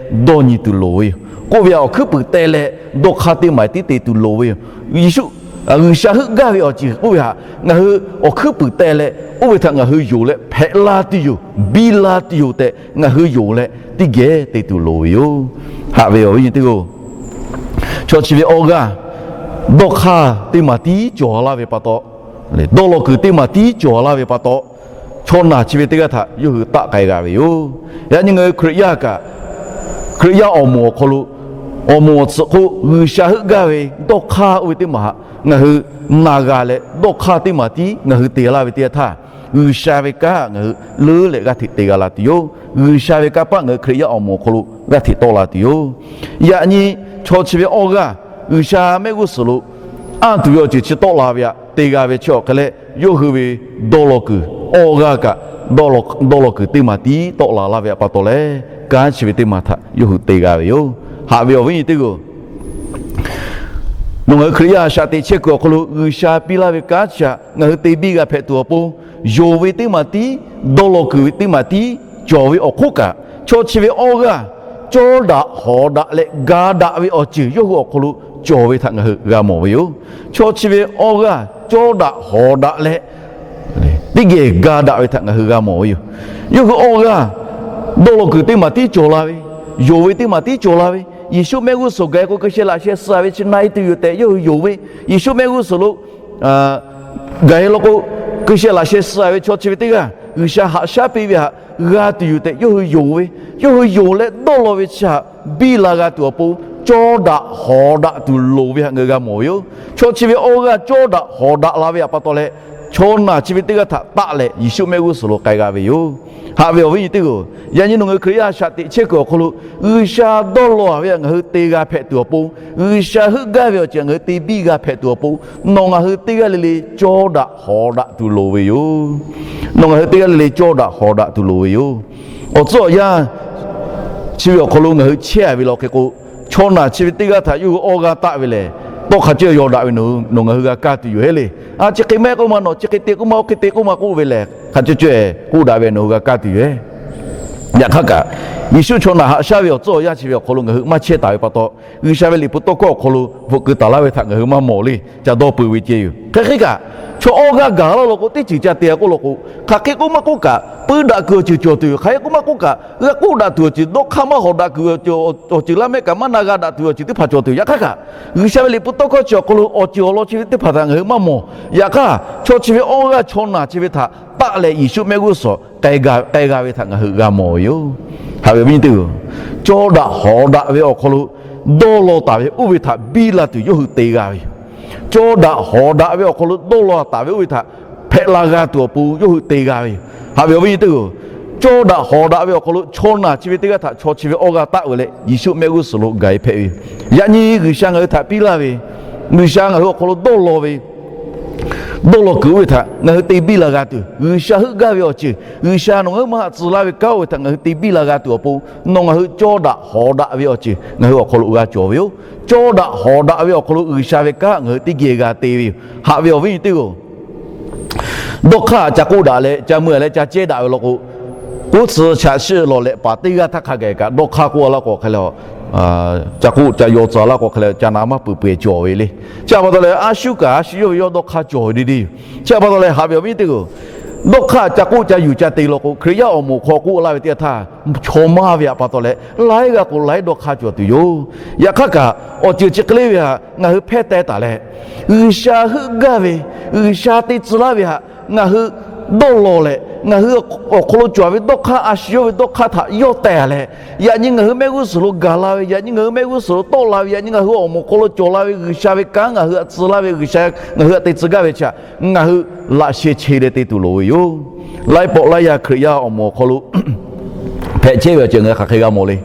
dawˇ nyi tuˬ loˍ ve yoˬ. K'oˆ ve htaꞈ awˬ hkuiˉ puiˍ teh leh dawˇ hk'aˇ teˇ maˬ tiˉ te tuˬ loˍ ve yoˬ. Yeˍsuˆ, G'uiˬsha heuˆ gaˇ ve awˬ ceuˬ k'oˆ ve htaꞈ ngaˬ hui awˬ hkuiˉ puiˍ teh leh, oˇ ve htaꞈ ngaˬ hui yonˍ leh hpehꞈ la tuˬ yoˬ, biˇ la tuˬ yoˬ tehꞈ ngaˬ hui yonˍ leh teˇ geh te tuˬ loˍ ve yoˬ. Haꞈ ve awˬ viˉ nyi teˇ g'aˇ-oˬ, chaw chi ve awˇ g'aˇ dawˇ hk'aˇ teˇ maˬ tiˉ cawˬ laˇ ve pa taw, dawˇ law kuiˬ teˇ maˬ tiˉ cawˬ laˇ ve pa taw, chaw naˬ chi ve teˇ g'aˇ htaꞈ yawˇ hui taˆ k'ai g'a ve yoˬ. Yaꞈ nyi ngaˬ hui Hkriꞈ yaˇ kaꞈ, Hkriꞈ yaˇ awˬ moˍ awˬ hk'aw lo, awˬ moˍ awˬ tsuhꞈ hk'oˆ G'uiˬsha heuˆ gaˇ ve dawˇ hk'aˇ oˇ ve teˇ maˬ htaꞈ ngaˬ hui na g'a leh, dawˇ hk'aˇ teˇ maˬ tiˉ ngaˬ hui te laˇ ve teˇ yanˇ htaˇ, G'uiˬsha ve kanˉ htaꞈ ngaˬ hui leuˉ leh g'aˇ hteꞈ te g'a la tuˬ yoˬ. G'uiˬsha ve kanˇ paˆ ngaˬ hui Hkriꞈ yaˇ awˬ moˍ awˬ hk'aw lo g'aˇ hteꞈ tawˆ la tuˬ yoˬ. Yaꞈ nyi chaw chi ve awˇ g'aˇ G'uiˬsha mehˆ g'uˇ suhˍ lo anˇ tuˬ ve awˬ ceuˬ chi tawˆ la ve htaꞈ te g'a ve chi awˬ hk'e leh, yawˇ hui ve dawˇ law kuiˬ awˇ g'aˇ kaꞈ dawˇ law kuiˬ teˇ maˬ tiˉ tawˆ la laˇ ve pa taw leh, kanˉ chi ve teˇ maˬ htaꞈ yawˇ hui te g'a ve yoˬ. Haꞈ ve awˬ viˉ nyi teˇ g'aˇ-oˬ, nawˬ ngaˬ hui Hkriꞈ yaˇ shaꞈ teꞈ chehˇ kuiˬ awˬ hk'aw lo G'uiˬsha piˇ laˇ ve kanˉ chi htaꞈ ngaˬ hui te biˇ g'a hpehꞈ tuˬ awˬ pon, yonˍ ve teˇ maˬ tiˉ, dawˇ law kuiˬ ve teˇ maˬ tiˉ cawˬ ve awˬ hk'oˆ kaꞈ, chaw chi ve awˇ g'aˇ cawˇ daꞈ hawˍ daꞈ leh ga daꞈ ve awˬ ceuˬ yawˇ hui awˬ hk'aw lo cawˬ ve htaꞈ ngaˬ hui g'a mawˬ ve yoˬ. Chaw chi ve awˇ g'aˇ cawˇ daꞈ hawˍ daꞈ leh teˇ geh ga daꞈ ve htaꞈ ngaˬ hui g'a mawˬ ve yoˬ. Yawˇ hui awˇ g'aˇ dawˇ law kuiˬ teˇ maˬ tiˉ cawˬ la ve, yonˍ ve teˇ maˬ tiˉ cawˬ la ve, Yeˍsuˆ mehˆ g'uˇ suhˍ gaˬ k'o, hkui sheh laꞈ sheh suh ve chi na e tuˬ yoˬ tehꞈ yawˇ hui yonˍ ve, Yeˍsuˆ mehˆ g'uˇ suhˍ lo gaˬ e law k'o, hkui sheh laꞈ sheh suh ve chaw chi ve teˇ g'aˇ G'uiˬsha haꞈ shaˉ piˇ ve htaꞈ g'a tuˬ yoˬ tehꞈ yawˇ hui yonˍ ve, yawˇ hui yonˍ leh dawˇ law ve chi htaꞈ biˇ la g'a tuˬ awˬ pon, cawˇ daꞈ hawˍ daꞈ tuˬ loˍ ve htaꞈ ngaˬ hui g'a mawˬ ve yoˬ. Chaw chi ve awˇ g'aˇ cawˇ daꞈ hawˍ daꞈ la ve pa taw leh, chaw naˬ chi ve teˇ g'aˇ htaꞈ taˆ leh Yeˍsuˆ mehˆ g'uˇ suhˍ lo k'ai g'a ve yoˬ. Haꞈ ve awˬ viˉ nyi teˇ g'aˇ-oˬ, yaꞈ nyi nawˬ ngaˬ hui Hkriꞈ yaˇ shaꞈ teꞈ chehˇ kuiˬ awˬ hk'aw lo G'uiˬsha dawˇ law ve htaꞈ ngaˬ hui te g'a hpehꞈ tuˬ awˬ pon, G'uiˬsha heuˆ gaˇ ve awˬ ceuˬ ngaˬ hui te biˇ g'a hpehꞈ tuˬ awˬ pon, nawˬ ngaˬ hui teˇ g'aˇ le le cawˇ daꞈ hawˍ daꞈ tuˬ loˍ ve yoˬ. Nawˬ ngaˬ hui teˇ g'aˇ le le cawˇ daꞈ hawˍ daꞈ tuˬ loˍ ve yoˬ. Awˬ tcuhˉ awˬ yanˇ chi ve awˬ hk'aw lo ngaˬ hui chehˇ ve law hk'e k'o, chaw naˬ chi ve teˇ g'aˇ htaꞈ yawˇ hui awˇ g'aˇ taˆ ve lehˬ, tawˇ hk'a ceuˬ yaw daꞈ ve nawˬ ngaˬ hui g'a kaˇ tuˬ yoˬ heˉ le. A, chi hk'e maˇ heˆ k'oˆ ma, nawˬ chi hk'e te k'oˆ ma, oˇ hk'e te k'oˆ ma k'oˆ ve lehˬ, hk'a ceuˬ ceuˬ k'oˆ daꞈ ve nawˬ hui g'a kaˇ tuˬ yoˬ heˉ. Yaꞈ hk'aˇ kaꞈ, Yeˍsuˆ chaw naˬ haꞈ shaˉ ve awˬ tcuhˉ awˬ yanˇ chi ve awˬ hk'aw lo ngaˬ hui maˇ chehˇ taˍ ve pa taw, G'uiˬsha ve liꞈ hpu tawˇ hkawˇ awˬ hk'aw lo bvuhꞈ keu taˍ laˇ ve htaꞈ ngaˬ hui maˇ mawˬ le. Ca dawˇ peuˬ ve ceh yoˬ. Hk'e hk'e kaꞈ, chaw awˇ g'aˇ gaˬ laˇ law k'o, teˇ ceuˬ ca te k'oˆ law k'o, hk'aˬ hk'e k'oˆ maˇ k'oˆ kaꞈ, puiˉ daꞈ kuiˬ awˬ ceuˬ cawˬ tuˬ yoˬ. Hk'aˬ hk'e k'oˆ maˇ k'oˆ kaꞈ, g'a k'oˆ daꞈ tuˬ awˬ ceuˬ, dawˇ hk'aˇ maˇ hawˍ daꞈ kuiˬ awˬ ceuˬ, awˬ ceuˬ laˇ mehˆ kaꞈ maˇ na g'a daꞈ tuˬ awˬ ceuˬ teˇ hpaˍ cawˬ tuˬ yoˬ. Yaꞈ hk'aˇ kaꞈ, G'uiˬsha ve liꞈ hpu tawˇ hkawˇ chi awˬ hk'aw lo awˬ ceuˬ awˬ lawn chi ve teˇ hpaˍ htaꞈ ngaˬ hui maˇ mawˬ. Yaꞈ hk'aˇ, chaw chi ve awˇ g'aˇ chaw naˬ chi ve htaꞈ taˆ leh Yeˍsuˆ mehˆ g'uˇ suhˍ k'ai g'a ve htaꞈ ngaˬ hui g'a mawˬ ve yoˬ. Haꞈ ve awˬ viˉ nyi teˇ g'aˇ-oˬ, cawˇ daꞈ hawˍ daꞈ ve awˬ hk'aw lo dawˇ law taˍ ve oˇ ve htaꞈ biˇ la tuˬ yawˇ hui te g'a ve yoˬ. Cawˇ daꞈ hawˍ daꞈ ve awˬ hk'aw lo dawˇ law taˍ ve oˇ ve htaꞈ hpehꞈ la g'a tuˬ awˬ pon yawˇ hui te g'a ve yoˬ. Haꞈ ve awˬ viˉ nyi teˇ g'aˇ-oˬ, cawˇ daꞈ hawˍ daꞈ ve awˬ hk'aw lo chaw naˬ chi ve teˇ g'aˇ htaꞈ chaw chi ve awˇ g'aˇ taˆ ve leh Yeˍsuˆ mehˆ g'uˇ suhˍ lo gaˬ e hpehꞈ ve yoˬ. Yaꞈ nyi G'uiˬsha ngaˬ hui htaꞈ piˇ laˇ ve, G'uiˬsha ngaˬ hui awˬ hk'aw lo dawˇ law ve dawˇ law kuiˬ oˇ ve htaꞈ ngaˬ hui te biˇ la g'a tuˬ, G'uiˬsha heuˆ gaˇ ve awˬ ceuˬ, G'uiˬsha nawˬ ngaˬ hui maˇ haꞈ tcuh laˇ ve kanˉ oˇ ve htaꞈ ngaˬ hui te biˇ la g'a tuˬ awˬ pon, nawˬ ngaˬ hui cawˇ daꞈ hawˍ daꞈ ve awˬ ceuˬ ngaˬ hui awˬ hk'aw lo g'a cawˬ ve yoˬ. Cawˇ daꞈ hawˍ daꞈ ve awˬ hk'aw lo G'uiˬsha ve kanˉ ngaˬ hui teˇ geh g'a te ve yoˬ. Haꞈ ve awˬ viˉ nyi teˇ g'aˇ-oˬ, dawˇ hk'aˇ ca k'oˆ daꞈ leh ca mui-a leh ca cehˇ daꞈ ve law k'o, k'oˆ tcuh chaꞈ shiˆ lawˬ leh paˍ teˇ g'aˇ htaˇ hk'a gaˬ kaꞈ dawˇ hk'aˇ k'oˆ laˇ k'o hk'e leh, ca k'oˆ ca yaw tcuh laˇ k'o hk'e leh ca na maˇ peuˬ peuˬ cawˬ ve le. Chi pa taw leh a shu kaꞈ a shu yawˇ ve yawˇ dawˇ hk'aˇ cawˬ ve deˇ deˇ yoˬ. Chi pa taw leh haꞈ ve awˬ viˉ teˇ g'aˇ-oˬ, dawˇ hk'aˇ ca k'oˆ ca yuˬ ca te law k'o, Hkriꞈ yaˇ awˬ moˍ hk'aw k'oˆ laˇ ve teˇ g'aˇ htaˇ, chaw maˇ ve pa taw leh laiˉ g'aˇ k'o laiˉ dawˇ hk'aˇ cawˬ tuˬ yoˬ. Yaꞈ hk'aˇ kaꞈ awˬ ceuˬ chi hk'e le ve htaꞈ ngaˬ hui hpehˇ teh taˍ leh, G'uiˬsha heuˆ gaˇ ve, G'uiˬsha te tcuh laˇ ve htaꞈ ngaˬ hui dawˇ law leh, ngaˬ hui awˬ hk'aw lo cawˬ ve dawˇ hk'aˇ, a shu yawˇ ve dawˇ hk'aˇ htaꞈ yawˇ teh leh, yaꞈ nyi ngaˬ hui mehˆ g'uˇ suhˍ lo gaˬ la ve, yaꞈ nyi ngaˬ hui mehˆ g'uˇ suhˍ lo tawˆ la ve, yaꞈ nyi ngaˬ hui awˬ moˍ hk'aw lo cawˬ la ve G'uiˬsha ve kanˉ ngaˬ hui htaꞈ tcuh laˇ ve, G'uiˬsha ngaˬ hui htaꞈ te tcuh gaˇ ve chi htaꞈ ngaˬ hui laꞈ sheh che leh te tuˬ loˍ ve yoˬ. Laiˉ pawˆ laiˉ yaˇ Hkriꞈ yaˇ awˬ moˍ awˬ hk'aw lo hpehꞈ chehˇ ve awˬ ceuˬ ngaˬ hui hk'aˬ hk'e g'a mawˬ le.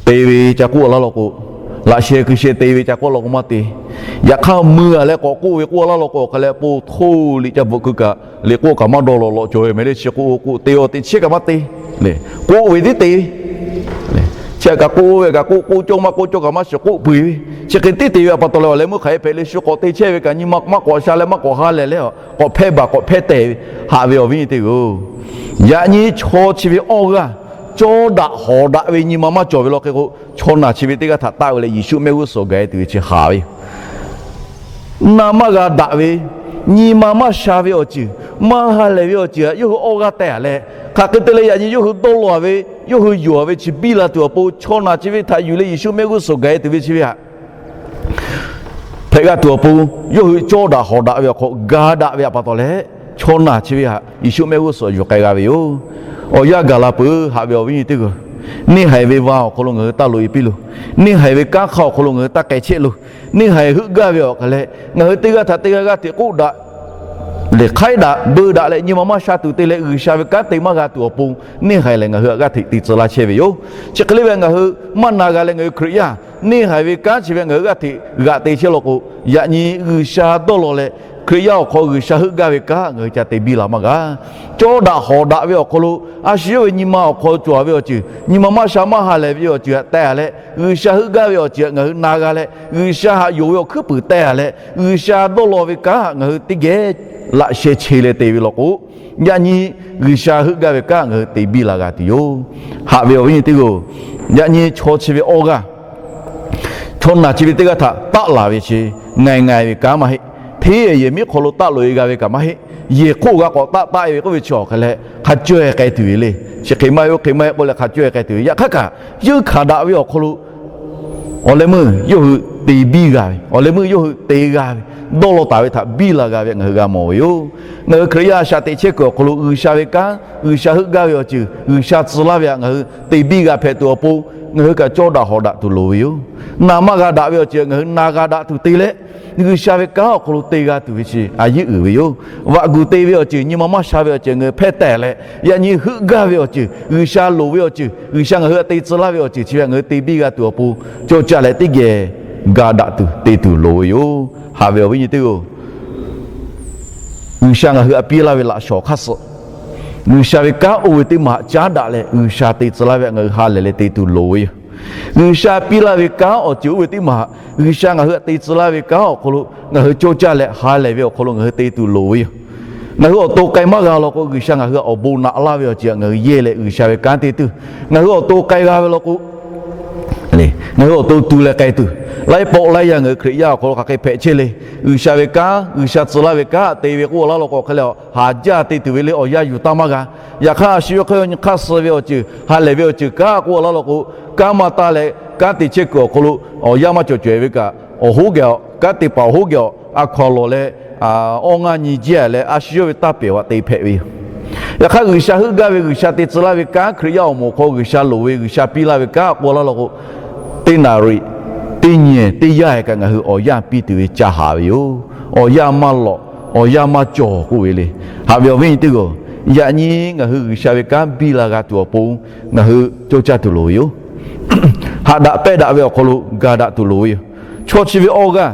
Te ve ca k'oˆ laˇ law k'o, laꞈ sheh hkui sheh te ve ca k'oˆ law k'o maˇ te. Yaꞈ hk'aˇ mui-a leh k'awꞈ k'oˆ ve k'oˆ laˇ law k'o hk'e leh, po htoˇ liꞈ ca bvuhꞈ keu kaꞈ, liꞈ k'oˆ kaꞈ maˇ dawˇ law lawꞈ cawˬ ve meh le. Chi k'o k'o te-a teꞈ chiˉ kaꞈ maˇ te. K'oˆ ve tiˉ te. Chi kaꞈ k'oˆ ve kaꞈ k'oˆ, k'oˆ cawˇ maˇ k'oˆ cawˇ kaꞈ maˇ shiˍ, k'oˆ peuˬ ve. Chi hk'e tiˉ te ve pa taw leh awˬ leh meuˇ hk'aˬ hk'e hpehꞈ le, shu k'awꞈ te chehˇ ve kaꞈ nyi ma maˇ k'awꞈ sha leh maˇ k'awꞈ ha lehˬ leh, k'awꞈ hpehˇ baˬ k'awꞈ hpehˇ teh ve. Haꞈ ve awˬ viˉ nyi teˇ g'aˇ-oˬ, yaꞈ nyi chaw chi ve awˇ g'aˇ cawˇ daꞈ hawˍ daꞈ ve nyi ma maˇ cawˬ ve law hk'e k'o, chaw naˬ chi ve teˇ g'aˇ htaꞈ taˆ ve leh Yeˍsuˆ mehˆ g'uˇ suhˍ gaˬ e tuˬ ve chi haꞈ ve yoˬ. Na maˇ g'a daꞈ ve, nyi ma maˇ sha ve awˬ ceuˬ, maˇ ha lehˬ ve awˬ ceuˬ htaꞈ yawˇ hui awˇ g'aˇ teh-a leh, hk'aˬ hk'e te leh yaꞈ nyi yawˇ hui dawˇ law-a ve, yawˇ hui yonˍ-a ve chi biˇ la tuˬ awˬ pon, chaw naˬ chi ve htaꞈ yuˬ leh Yeˍsuˆ mehˆ g'uˇ suhˍ gaˬ e tuˬ ve chi ve htaꞈ hpehꞈ g'a tuˬ awˬ pon, yawˇ hui cawˇ daꞈ hawˍ daꞈ ve awˬ hk'aw ga daꞈ ve pa taw leh, chaw naˬ chi ve htaꞈ Yeˍsuˆ mehˆ g'uˇ suhˍ yuˬ k'ai g'a ve yoˬ. Awˬ yanˇ gaˬ la peuˬ, haꞈ ve awˬ viˉ nyi teˇ g'aˇ, neˇ haiˬ ve va awˬ hk'aw lo ngaˬ hui taˇ loꞈ e piˇ loˬ. Neˇ haiˬ ve kanˉ hk'aˇ awˬ hk'aw lo ngaˬ hui taˇ k'ai chehˇ loˬ. Neˇ haiˬ heuˆ gaˇ ve awˬ hk'aw leh, ngaˬ hui teˇ g'aˇ htaꞈ teˇ g'aˇ g'aˇ hteꞈ k'oˆ daꞈ leh hk'aiˉ daꞈ beuꞈ daꞈ leh nyi ma maˇ sha tuˬ te leh G'uiˬsha ve kanˉ te maˇ g'a tuˬ awˬ pon, neˇ haiˬ lehˬ ngaˬ hui htaꞈ g'aˇ hteꞈ te tcuh laˇ chehˇ ve yoˬ. Chi hk'e le ve ngaˬ hui maˇ na g'a leh ngaˬ hui Hkriꞈ yaˇ, neˇ haiˬ ve kanˉ chi ve ngaˬ hui g'aˇ hteꞈ g'aꞈ te chehˇ law k'o, yaꞈ nyi G'uiˬsha dawˇ law leh Hkriꞈ yaˇ awˬ hk'aw G'uiˬsha heuˆ gaˇ ve kanˉ ngaˬ hui ca te biˇ la maˇ g'a. Cawˇ daꞈ hawˍ daꞈ ve awˬ hk'aw lo a shu yawˇ ve nyi ma awˬ hk'aw cawˬ ve awˬ ceuˬ, nyi ma maˇ sha maˇ ha lehˬ ve awˬ ceuˬ htaꞈ teh leh, G'uiˬsha heuˆ gaˇ ve awˬ ceuˬ htaꞈ ngaˬ hui na g'a leh, G'uiˬsha htaꞈ yonˍ ve awˬ hkuiˉ puiˍ teh leh, G'uiˬsha dawˇ law ve kanˉ htaꞈ ngaˬ hui teˇ geh laꞈ sheh che leh te ve law k'o, yaꞈ nyi G'uiˬsha heuˆ gaˇ ve kanˉ ngaˬ hui te biˇ la g'a tuˬ yoˬ. Haꞈ ve awˬ viˉ nyi teˇ g'aˇ-oˬ, yaꞈ nyi chaw chi ve awˇ g'aˇ, chaw naˬ chi ve teˇ g'aˇ htaꞈ taˆ laˬ ve chi, ngaiˬ ngaiˬ ve kanˉ maˇ heˆ. Hteˇ yehˬ miˉ hk'aw lo taˆ loꞈ-e g'a ve kaꞈ maˇ heˆ. Yehˬ hk'oˆ g'a k'awꞈ taˆ taˆ-e ve k'oˆ ve chi awˬ hk'aˇ leh hk'a caweh k'ai tuˬ ve le. Chi hk'e maˇ heˆ, oˇ hk'e maˇ heˆ k'oˆ leh hk'a caweh k'ai tuˬ ve. Yaꞈ hk'aˇ kaꞈ, yeunˇ hkanˍ daꞈ ve awˬ hk'aw lo awˬ leh meuˇ yawˇ hui te biˇ g'a ve, awˬ leh meuˇ yawˇ hui te g'a ve, dawˇ law taˍ ve htaꞈ biˇ la g'a ve ngaˬ hui g'a mawˬ ve yoˬ. Ngaˬ hui Hkriꞈ yaˇ a shaꞈ teꞈ chehˇ kuiˬ awˬ hk'aw lo G'uiˬsha ve kanˉ, G'uiˬsha heuˆ gaˇ ve awˬ ceuˬ, G'uiˬsha tcuh laˇ ve htaꞈ ngaˬ hui te biˇ g'a hpehꞈ tuˬ awˬ pon, ngaˬ hui kaꞈ cawˇ daꞈ hawˍ daꞈ tuˬ loˍ ve yoˬ. Naˬ maˇ g'a daꞈ ve awˬ ceuˬ ngaˬ hui na g'a daꞈ tuˬ te leh, G'uiˬsha ve kanˉ awˬ hk'aw lo te g'a tuˬ ve chi a yiˉ uiˍ ve yoˬ. Vaꞈ guˬ te ve awˬ ceuˬ, nyi ma maˇ sha ve awˬ ceuˬ ngaˬ hui hpehˇ tehˍ leh, yaꞈ nyi heuˆ gaˇ ve awˬ ceuˬ, G'uiˬsha loˍ ve awˬ ceuˬ, G'uiˬsha ngaˬ hui htaꞈ te tcuh laˇ ve awˬ ceuˬ chi ve htaꞈ ngaˬ hui te biˇ g'a tuˬ awˬ pon, cawˇ caˇ leh teˇ geh ga daꞈ tuˬ te tuˬ loˍ ve yoˬ. Haꞈ ve awˬ viˉ nyi teˇ g'aˇ-oˬ, G'uiˬsha ngaˬ hui htaꞈ piˇ laˇ ve laꞈ shawˍ hk'aˇ suh, G'uiˬsha ve kanˉ oˇ ve teˇ maˬ htaꞈ caˉ daꞈ leh G'uiˬsha te tcuh laˇ ve htaꞈ ngaˬ hui ha lehˬ leh te tuˬ loˍ ve yoˬ. G'uiˬsha piˇ laˇ ve kanˉ awˬ ceuˬ oˇ ve teˇ maˬ htaꞈ, G'uiˬsha ngaˬ hui htaꞈ te tcuh laˇ ve kanˉ awˬ hk'aw lo ngaˬ hui cawˇ caˇ leh ha lehˬ ve awˬ hk'aw lo ngaˬ hui te tuˬ loˍ ve yoˬ. Ngaˬ hui awˬ to k'ai maˇ g'a law k'o, G'uiˬsha ngaˬ hui htaꞈ awˬ bon naꞈ laˇ ve awˬ ceuˬ htaꞈ ngaˬ hui yehˇ leh G'uiˬsha ve kanˉ te tuˬ, ngaˬ hui awˬ to k'ai g'a ve law k'o, ngaˬ hui awˬ to tu leh k'ai tuˬ, laiˉ pawˆ laiˉ yaˇ ngaˬ hui Hkriꞈ yaˇ awˬ hk'aw lo hk'aˬ hk'e hpehꞈ chehˇ le. G'uiˬsha ve kanˉ, G'uiˬsha tcuh laˇ ve kanˉ te ve k'oˆ laˇ law k'o, hk'e leh haˍ jaˇ te tuˬ ve le awˬ yanˇ yuˬ taˇ maˇ g'a. Yaꞈ hk'aˇ a shu yawˇ hk'aˇ yawˇ nyi hk'aˇ suh ve awˬ ceuˬ, ha lehˬ ve awˬ ceuˬ kanˉ k'oˆ laˇ law k'o, kanˉ maˇ taˇ leh kanˉ te chehˇ kuiˬ awˬ hk'aw lo awˬ yanˇ maˇ cawˬ cawehˬ ve kaꞈ, awˬ hoˉ geh awˬ kanˉ te paˍ awˬ hoˉ geh awˬ a hkaw lawˬ leh, awˇ ngaˇ nyi jehˇ leh a shu yawˇ ve taˇ pehˍ htaꞈ te hpehꞈ ve yoˬ. Yaꞈ hk'aˇ G'uiˬsha heuˆ gaˇ ve G'uiˬsha te tcuh laˇ ve kanˉ, Hkriꞈ yaˇ awˬ moˍ awˬ hk'aw G'uiˬsha loˍ ve G'uiˬsha piˇ laˇ ve kanˉ k'oˆ laˇ law k'o, teˇ naˍ riˍ, teˇ nyi, teˇ yanˇ kaꞈ ngaˬ hui awˬ yanˇ piˇ tuˬ ve ca haˍ ve yoˬ. Awˬ yanˇ maˇ lawꞈ, awˬ yanˇ maˇ cawˬ k'oˆ ve le. Haꞈ ve awˬ viˉ nyi teˇ g'aˇ, yaꞈ nyi ngaˬ hui G'uiˬsha ve kanˉ biˇ la g'a tuˬ awˬ pon ngaˬ hui cawˇ caˇ tuˬ loˍ ve yoˬ. Haꞈ daꞈ pehnˇ daꞈ ve awˬ hk'aw lo ga daꞈ tuˬ loˍ ve yoˬ. Chaw chi ve awˇ g'aˇ,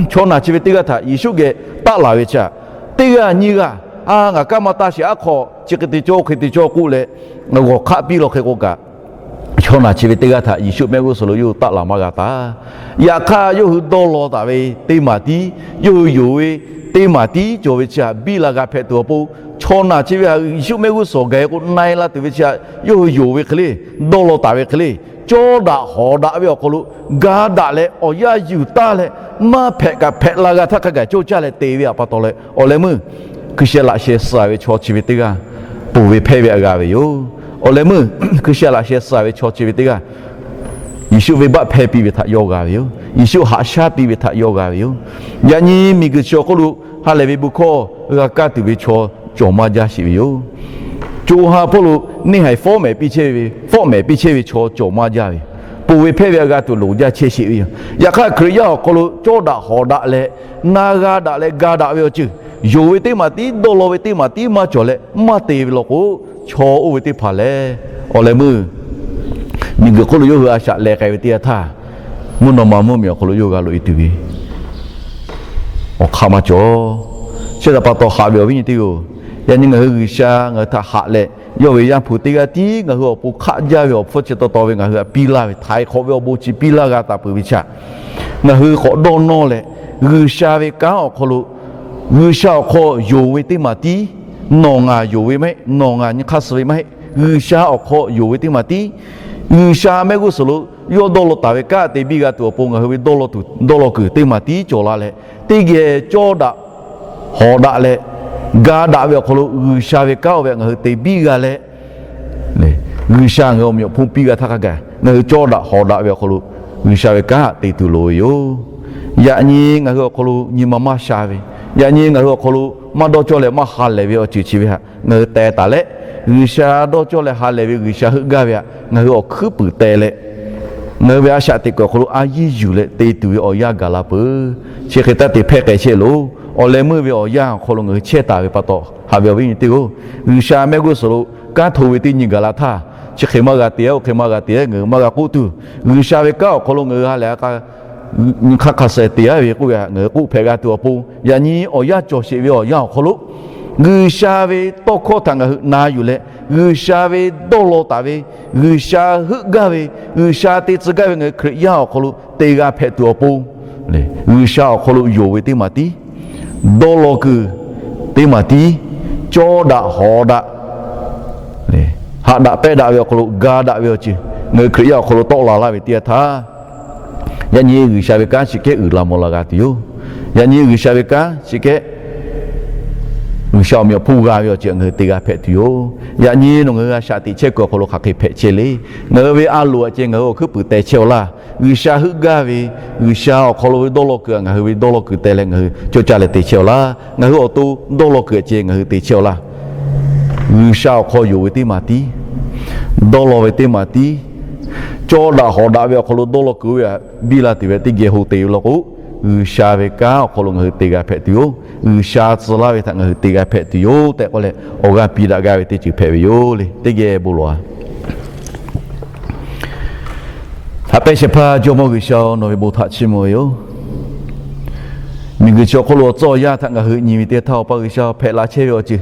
chaw naˬ chi ve teˇ g'aˇ htaꞈ Yeˍsuˆ geh taˆ laˬ ve chi htaꞈ, teˇ g'aˇ nyiˇ g'aˇ, a, ngaˬ kanˉ maˇ taˇ sheˍ, aˉ hk'aw chi hk'e te cawˇ, hk'e te cawˇ k'oˆ leh, g'awˬ hk'aˆ piˇ law hk'e k'o kaꞈ, chaw naˬ chi ve teˇ g'aˇ htaꞈ Yeˍsuˆ mehˆ g'uˇ suhˍ lo yawˇ hui taˆ laˬ maˇ g'a taˍ. Yaꞈ hk'aˇ yawˇ hui dawˇ law taˍ ve teˇ maˬ tiˉ, yawˇ hui yonˍ ve teˇ maˬ tiˉ cawˬ ve chi htaꞈ biˇ la g'a hpehꞈ tuˬ awˬ pon, chaw naˬ chi ve htaꞈ Yeˍsuˆ mehˆ g'uˇ suhˍ gaˬ k'o na-e la tuˬ ve chi htaꞈ yawˇ hui yonˍ ve hk'e le, dawˇ law taˍ ve hk'e le, cawˇ daꞈ hawˍ daꞈ ve awˬ hk'aw lo ga daꞈ leh awˬ yanˇ yuˬ taˇ leh, maˇ hpehꞈ kaꞈ hpehꞈ la g'a htaˇ hk'a gaˬ cawˇ caˇ leh te ve htaꞈ pa taw leh, awˬ leh meuˇ Hkui sheh laꞈ sheh suh ve chaw chi ve teˇ g'aˇ ponˬ ve hpehˇ ve htaꞈ g'a ve yoˬ. Awˬ leh meuˇ Hkui sheh laꞈ sheh suh ve chaw chi ve teˇ g'aˇ Yeˍsuˆ venˇbaˆ hpehˇ piˇ ve htaꞈ yawˇ g'a ve yoˬ. Yeˍsuˆ haꞈ shaˉ piˇ ve htaꞈ yawˇ g'a ve yoˬ. Yaꞈ nyi miˬguiˬ chi awˬ hk'oˆ lo ha lehˬ ve bon hkawˇ g'a kaˇ tuˬ ve chaw cawˬ maˇ jaˇ sheˍ ve yoˬ. Co ha hpawˇ lo neˇ haiˬ fawˉ mehˍ piˇ chehˇ ve, fawˉ mehˍ piˇ chehˇ ve chaw cawˬ maˇ jaˇ ve, ponˬ ve hpehˇ ve htaꞈ g'a tuˬ loˍ jaˇ chehˇ sheˍ ve yoˬ. Yaꞈ hk'aˇ Hkriꞈ yaˇ awˬ hk'aw lo cawˇ daꞈ hawˍ daꞈ leh, na g'a daꞈ leh ga daꞈ ve awˬ ceuˬ, yonˍ ve teˇ maˬ tiˉ, dawˇ law ve teˇ maˬ tiˉ maˇ cawˬ leh maˇ te ve law k'o, chaw oˇ ve teˇ hpaˍ lehˬ, awˬ leh meuˇ miˬguiˬ hk'oˆ lo yawˇ hui a shaꞈ leh k'ai ve teˇ yanˇ htaˇ, mvuhˇ naw ma mvuhˇmiˬ awˬ hk'aw lo yawˇ hui g'a loꞈ-e tuˬ ve awˬ hk'aˇ maˇ cawˬ. Chi htaꞈ pa taw haꞈ ve awˬ viˉ nyi teˇ g'aˇ-oˬ, yaꞈ nyi ngaˬ hui G'uiˬsha ngaˬ hui htaꞈ haꞈ leh, yawˇ ve Yaˇ hpu teˇ g'aˇ tiˉ ngaˬ hui awˬ pon hk'aˆ jaˇ ve awˬ hpfuhˇ chi taw taw ve ngaˬ hui htaꞈ piˇ laˇ ve, htaiˍ hk'awꞈ ve awˬ bon chi piˇ laˇ g'a taˍ peuˬ ve chi htaꞈ ngaˬ hui k'awꞈ dawˇ nawˇ leh, G'uiˬsha ve kanˉ awˬ hk'aw lo, G'uiˬsha awˬ hk'aw yonˍ ve teˇ maˬ tiˉ, nawˬ ngaˬ yonˍ ve maˇ heˆ, nawˬ ngaˬ nyi hk'aˇ suh ve maˇ heˆ, G'uiˬsha awˬ hk'aw yonˍ ve teˇ maˬ tiˉ, G'uiˬsha mehˆ g'uˇ suhˍ lo yawˇ dawˇ law taˍ ve kanˉ te biˇ g'a tuˬ awˬ pon ngaˬ hui ve dawˇ law kuiˬ teˇ maˬ tiˉ cawˬ la leh, teˇ geh cawˇ daꞈ hawˍ daꞈ leh, ga daꞈ ve awˬ hk'aw lo G'uiˬsha ve kanˉ oˇ ve htaꞈ ngaˬ hui te biˇ g'a leh, G'uiˬsha ngaˬ hui awˬ meꞈ awˬ hponˇ piˇ g'a htaˇ hk'a gaˬ ngaˬ hui cawˇ daꞈ hawˍ daꞈ ve awˬ hk'aw lo G'uiˬsha ve kanˉ htaꞈ te tuˬ loˍ ve yoˬ. Yaꞈ nyi ngaˬ hui awˬ hk'aw lo nyi ma maˇ sha ve, yaꞈ nyi ngaˬ hui awˬ hk'aw lo maˇ dawˇ cawˇ leh maˇ ha lehˬ ve awˬ ceuˬ chi ve htaꞈ ngaˬ hui teh taˍ leh, G'uiˬsha dawˇ cawˇ leh ha lehˬ ve G'uiˬsha heuˆ gaˇ ve htaꞈ ngaˬ hui awˬ hkuiˉ puiˍ teh leh, ngaˬ hui ve a shaꞈ teꞈ kuiˬ awˬ hk'aw lo a yiˇ yuˬ leh te tuˬ ve awˬ yanˇ gaˬ la peuˬ. Chi hk'e taˇ te hpehˇ k'ai chehˇ loˬ. Awˬ leh meuˇ ve awˬ yanˇ awˬ hk'aw lo ngaˬ hui chehˇ taˍ ve pa taw, haꞈ ve awˬ viˉ nyi teˇ g'aˇ-oˬ, G'uiˬsha mehˆ g'uˇ suhˍ lo kanˉ hto ve teˇ nyi gaˬ la htaˇ, chi hk'e maˇ g'a te-a, oˇ hk'e maˇ g'a te-a, ngaˬ hui maˇ g'a k'oˆ tuˬ, G'uiˬsha ve kanˉ awˬ hk'aw lo ngaˬ hui ha lehˬ a k'a nyi hk'aˇ hk'a shehˍ te-a ve k'oˆ ve htaꞈ ngaˬ hui k'oˆ hpehꞈ g'a tuˬ awˬ pon, yaꞈ nyi awˬ yanˇ cawˬ sheˍ ve awˬ yanˇ awˬ hk'aw lo G'uiˬsha ve tawˇ hkawˇ htaꞈ ngaˬ hui na yuˬ leh, G'uiˬsha ve dawˇ law taˍ ve, G'uiˬsha heuˆ gaˇ ve, G'uiˬsha te tcuh gaˇ ve ngaˬ hui Hkriꞈ yaˇ awˬ hk'aw lo te g'a hpehꞈ tuˬ awˬ pon, G'uiˬsha awˬ hk'aw lo yonˍ ve teˇ maˬ tiˉ, dawˇ law kuiˬ teˇ maˬ tiˉ, cawˇ daꞈ hawˍ daꞈ, haꞈ daꞈ pehnˇ daꞈ ve awˬ hk'aw lo ga daꞈ ve awˬ ceuˬ ngaˬ hui Hkriꞈ yaˇ awˬ hk'aw lo tawˆ la laˇ ve teˇ yanˇ htaˇ, yaꞈ nyi G'uiˬsha ve kanˉ chi hkehˉ uiˍ la mvuh la g'a tuˬ yoˬ. Yaꞈ nyi G'uiˬsha ve kanˉ chi hkehˉ G'uiˬsha awˬ meꞈ awˬ hponˇ g'a ve awˬ ceuˬ ngaˬ hui te g'a hpehꞈ tuˬ yoˬ. Yaꞈ nyi nawˬ ngaˬ hui a shaꞈ teꞈ chehˇ kuiˬ awˬ hk'aw lo hk'aˬ hk'e hpehꞈ chehˇ le. Ngaˬ hui ve a loˍ aꞈ ceh ngaˬ hui awˬ hkuiˉ puiˍ teh chehˇ-aw laˇ. G'uiˬsha heuˆ gaˇ ve, G'uiˬsha awˬ hk'aw lo ve dawˇ law kuiˬ aꞈ ngaˬ hui ve dawˇ law kuiˬ teh leh ngaˬ hui cawˇ caˇ leh te chehˇ-aw laˇ. Ngaˬ hui awˬ to dawˇ law kuiˬ aꞈ ceh ngaˬ hui te chehˇ-aw laˇ. G'uiˬsha awˬ hk'aw yonˍ ve teˇ maˬ tiˉ, dawˇ law ve teˇ maˬ tiˉ, cawˇ daꞈ hawˍ daꞈ ve awˬ hk'aw lo dawˇ law kuiˬ oˇ ve htaꞈ biˇ la tuˬ ve teˇ geh ho te ve law k'o, G'uiˬsha ve kanˉ awˬ hk'aw lo ngaˬ hui te g'a hpehꞈ tuˬ yoˬ. G'uiˬsha tcuh laˇ ve htaꞈ ngaˬ hui te g'a hpehꞈ tuˬ yoˬ tehꞈ k'oˆ leh, awˬ g'aˇ piˇ daꞈ gaˇ ve teˇ ceuˬ hpehꞈ ve yoˬ le. Teˇ geh bon lawˬ-a. Haꞈ pehnˇ shehˍ hpaˇ Jawˇmawˇ G'uiˬsha-oˬ, nawˬ ve bon htaꞈ chiˇ mvuh ve yoˬ. Miˬguiˬ chi awˬ hk'oˆ lo awˬ tcuhˉ awˬ yanˇ htaꞈ ngaˬ hui nyi ve teˇ htaˇ, Awˬ pa G'uiˬsha hpehꞈ la chehˇ ve awˬ ceuˬ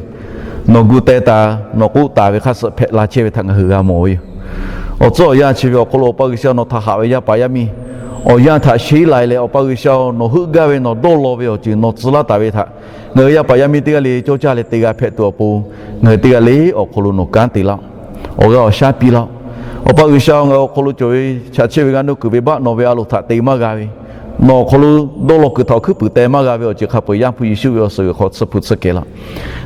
nawˬ gu teh taˍ, nawˬ k'oˆ taˍ ve hk'aˇ suh hpehꞈ la chehˇ ve htaꞈ ngaˬ hui g'a mawˬ ve yoˬ. Awˬ tcuhˉ awˬ yanˇ chi ve awˬ hk'aw lo Awˬ pa G'uiˬsha nawˬ htaꞈ haꞈ ve yaˇ paˍ yaˇ miˇ awˬ yanˇ htaꞈ sheˉ lai leh, Awˬ pa G'uiˬsha nawˬ heuˆ gaˇ ve, nawˬ dawˇ law ve awˬ ceuˬ nawˬ tcuh laˇ taˍ ve htaꞈ ngaˬ hui yaˇ paˍ yaˇ miˇ teˇ g'aˇ le cawˇ caˇ leh te g'a hpehꞈ tuˬ awˬ pon, ngaˬ hui teˇ g'aˇ le awˬ hk'aw lo nawˬ kanˉ te laˇ-oˆ. Awˬ g'aˇ awˬ shaˉ piˇ laˇ-oˆ. Awˬ pa G'uiˬsha ngaˬ hui awˬ hk'aw lo cawˬ ve chaꞈ chehˇ ve g'aˇ nuˇ kuiˬ ve baˆ nawˬ ve a loˍ htaꞈ te maˇ g'a ve, nawˬ awˬ hk'aw lo dawˇ law kuiˬ htaꞈ awˬ hkuiˉ puiˍ teh maˇ g'a ve awˬ ceuˬ hk'a peu-eˬ Yaˇ hpu Yeˍsuˆ ve awˬ suhˍ g'uiˬ hk'aw tsuhˇ hpu tsuhˇ kehˬ laˇ.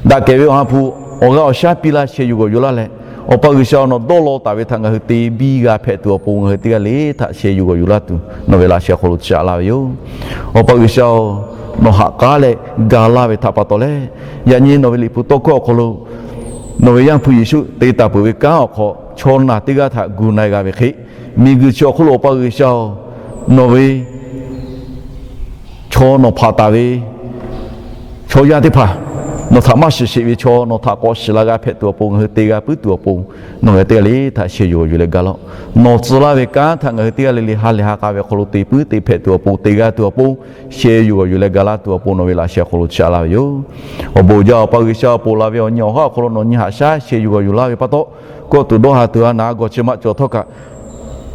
Daꞈ kehˬ ve Awˬ ha hpu awˬ g'aˇ awˬ shaˉ piˇ laˇ, sheh yuˬ g'awˬ yuˬ laˇ leh, Awˬ pa G'uiˬsha nawˬ dawˇ law taˍ ve htaꞈ ngaˬ hui te biˇ g'a hpehꞈ tuˬ awˬ pon, ngaˬ hui teˇ g'aˇ le htaꞈ sheh yuˬ g'awˬ yuˬ laˇ tuˬ nawˬ ve laꞈ sheh awˬ hk'aw lo chiˇ aꞈ laˇ ve yoˬ. Awˬ pa G'uiˬsha-oˬ, nawˬ haꞈ k'aˉ leh ga laˇ ve htaꞈ pa taw leh, yaꞈ nyi nawˬ ve Liꞈ hpu tawˇ hkawˇ awˬ hk'aw lo nawˬ ve Yaˇ hpu Yeˍsuˆ te taˍ peuˬ ve kanˉ awˬ hk'aw chaw naˬ teˇ g'aˇ htaꞈ gu na-e g'a ve hk'e, miˬguiˬ chi awˬ hk'oˆ lo Awˬ pa G'uiˬsha-oˬ, nawˬ ve chaw nawˬ hpanˍ taˍ ve chaw yaˇ teˇ hpaˍ, nawˬ htaꞈ maˇ shiˍ sheˍ ve chaw nawˬ htaꞈ k'awꞈ shiˍ la g'a hpehꞈ tuˬ awˬ pon, ngaˬ hui te g'a puiˉ tuˬ awˬ pon, nawˬ ngaˬ hui teˇ g'aˇ le htaꞈ sheh yuˬ g'awˬ yuˬ leh ga laˇ-oˆ. Nawˬ tcuh laˇ ve kanˉ htaꞈ ngaˬ hui teˇ g'aˇ le le ha lehˬ ha k'a ve awˬ hk'aw lo te puiˉ te hpehꞈ tuˬ awˬ pon, te g'a tuˬ awˬ pon, sheh yuˬ g'awˬ yuˬ leh ga laˇ tuˬ awˬ pon nawˬ ve laꞈ sheh awˬ hk'aw lo chiˇ aꞈ laˇ ve yoˬ. Awˬ bon jaˇ, Awˬ pa G'uiˬsha ponˬ la ve awˬ nyi awˬ haˉ awˬ hk'aw lo nawˬ nyi haꞈ shaˉ sheh yuˬ g'awˬ yuˬ laˇ ve pa taw, kawˆ tuˬ dawˇ ha tuˬ a naˍ g'awˬ chi maꞈ cawˬ htawˇ kaꞈ,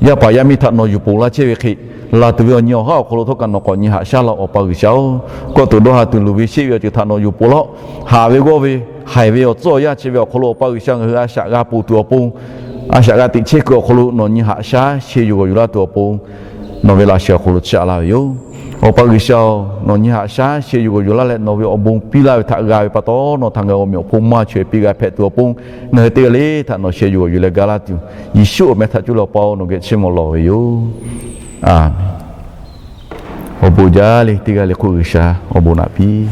yaˇ paˍ yaˇ miˇ htaꞈ nawˬ yuˬ ponˬ laˇ chehˇ ve hk'e, laˬ tuˬ ve awˬ nyi awˬ haˉ awˬ hk'aw lo htawˇ kaꞈ nawˬ k'awꞈ nyi haꞈ shaˉ laˇ-oˆ. Awˬ pa G'uiˬsha-oˬ, kawˆ tuˬ dawˇ ha tuˬ luˬ ve sheˆ ve awˬ ceuˬ htaꞈ nawˬ yuˬ ponˬ laˇ-oˆ. Haꞈ ve g'awˇ ve, haiˬ ve awˬ tcuhˉ awˬ yanˇ chi ve awˬ hk'aw lo Awˬ pa G'uiˬsha ngaˬ hui a shaꞈ g'a ponˬ tuˬ awˬ pon, a shaꞈ g'a teꞈ chehˇ kuiˬ awˬ hk'aw lo nawˬ nyi haꞈ shaˉ sheh yuˬ g'awˬ yuˬ laˇ tuˬ awˬ pon, nawˬ ve laꞈ sheh awˬ hk'aw lo chiˇ aꞈ laˇ ve yoˬ. Awˬ pa G'uiˬsha-oˬ, nawˬ nyi haꞈ shaˉ sheh yuˬ g'awˬ yuˬ laˇ leh nawˬ ve awˬ bon piˇ laˇ ve htaꞈ g'a ve pa taw, nawˬ htaꞈ ngaˬ hui awˬ meꞈ awˬ hponˇ maˇ chaweh piˇ g'a hpehꞈ tuˬ awˬ pon, ngaˬ hui teˇ g'aˇ le htaꞈ nawˬ sheh yuˬ g'awˬ yuˬ leh ga laˇ tuˬ, Yeˍsuˆ awˬ meh htaꞈ cuˇ leh Awˬ pa-oˬ, nawˬ geh chiˇ mvuh lawˬ ve yoˬ. Aˬ, awˬ bon jaˇ le. Teˇ g'aˇ le hk'oˆ G'uiˬsha awˬ bon naꞈ piˇ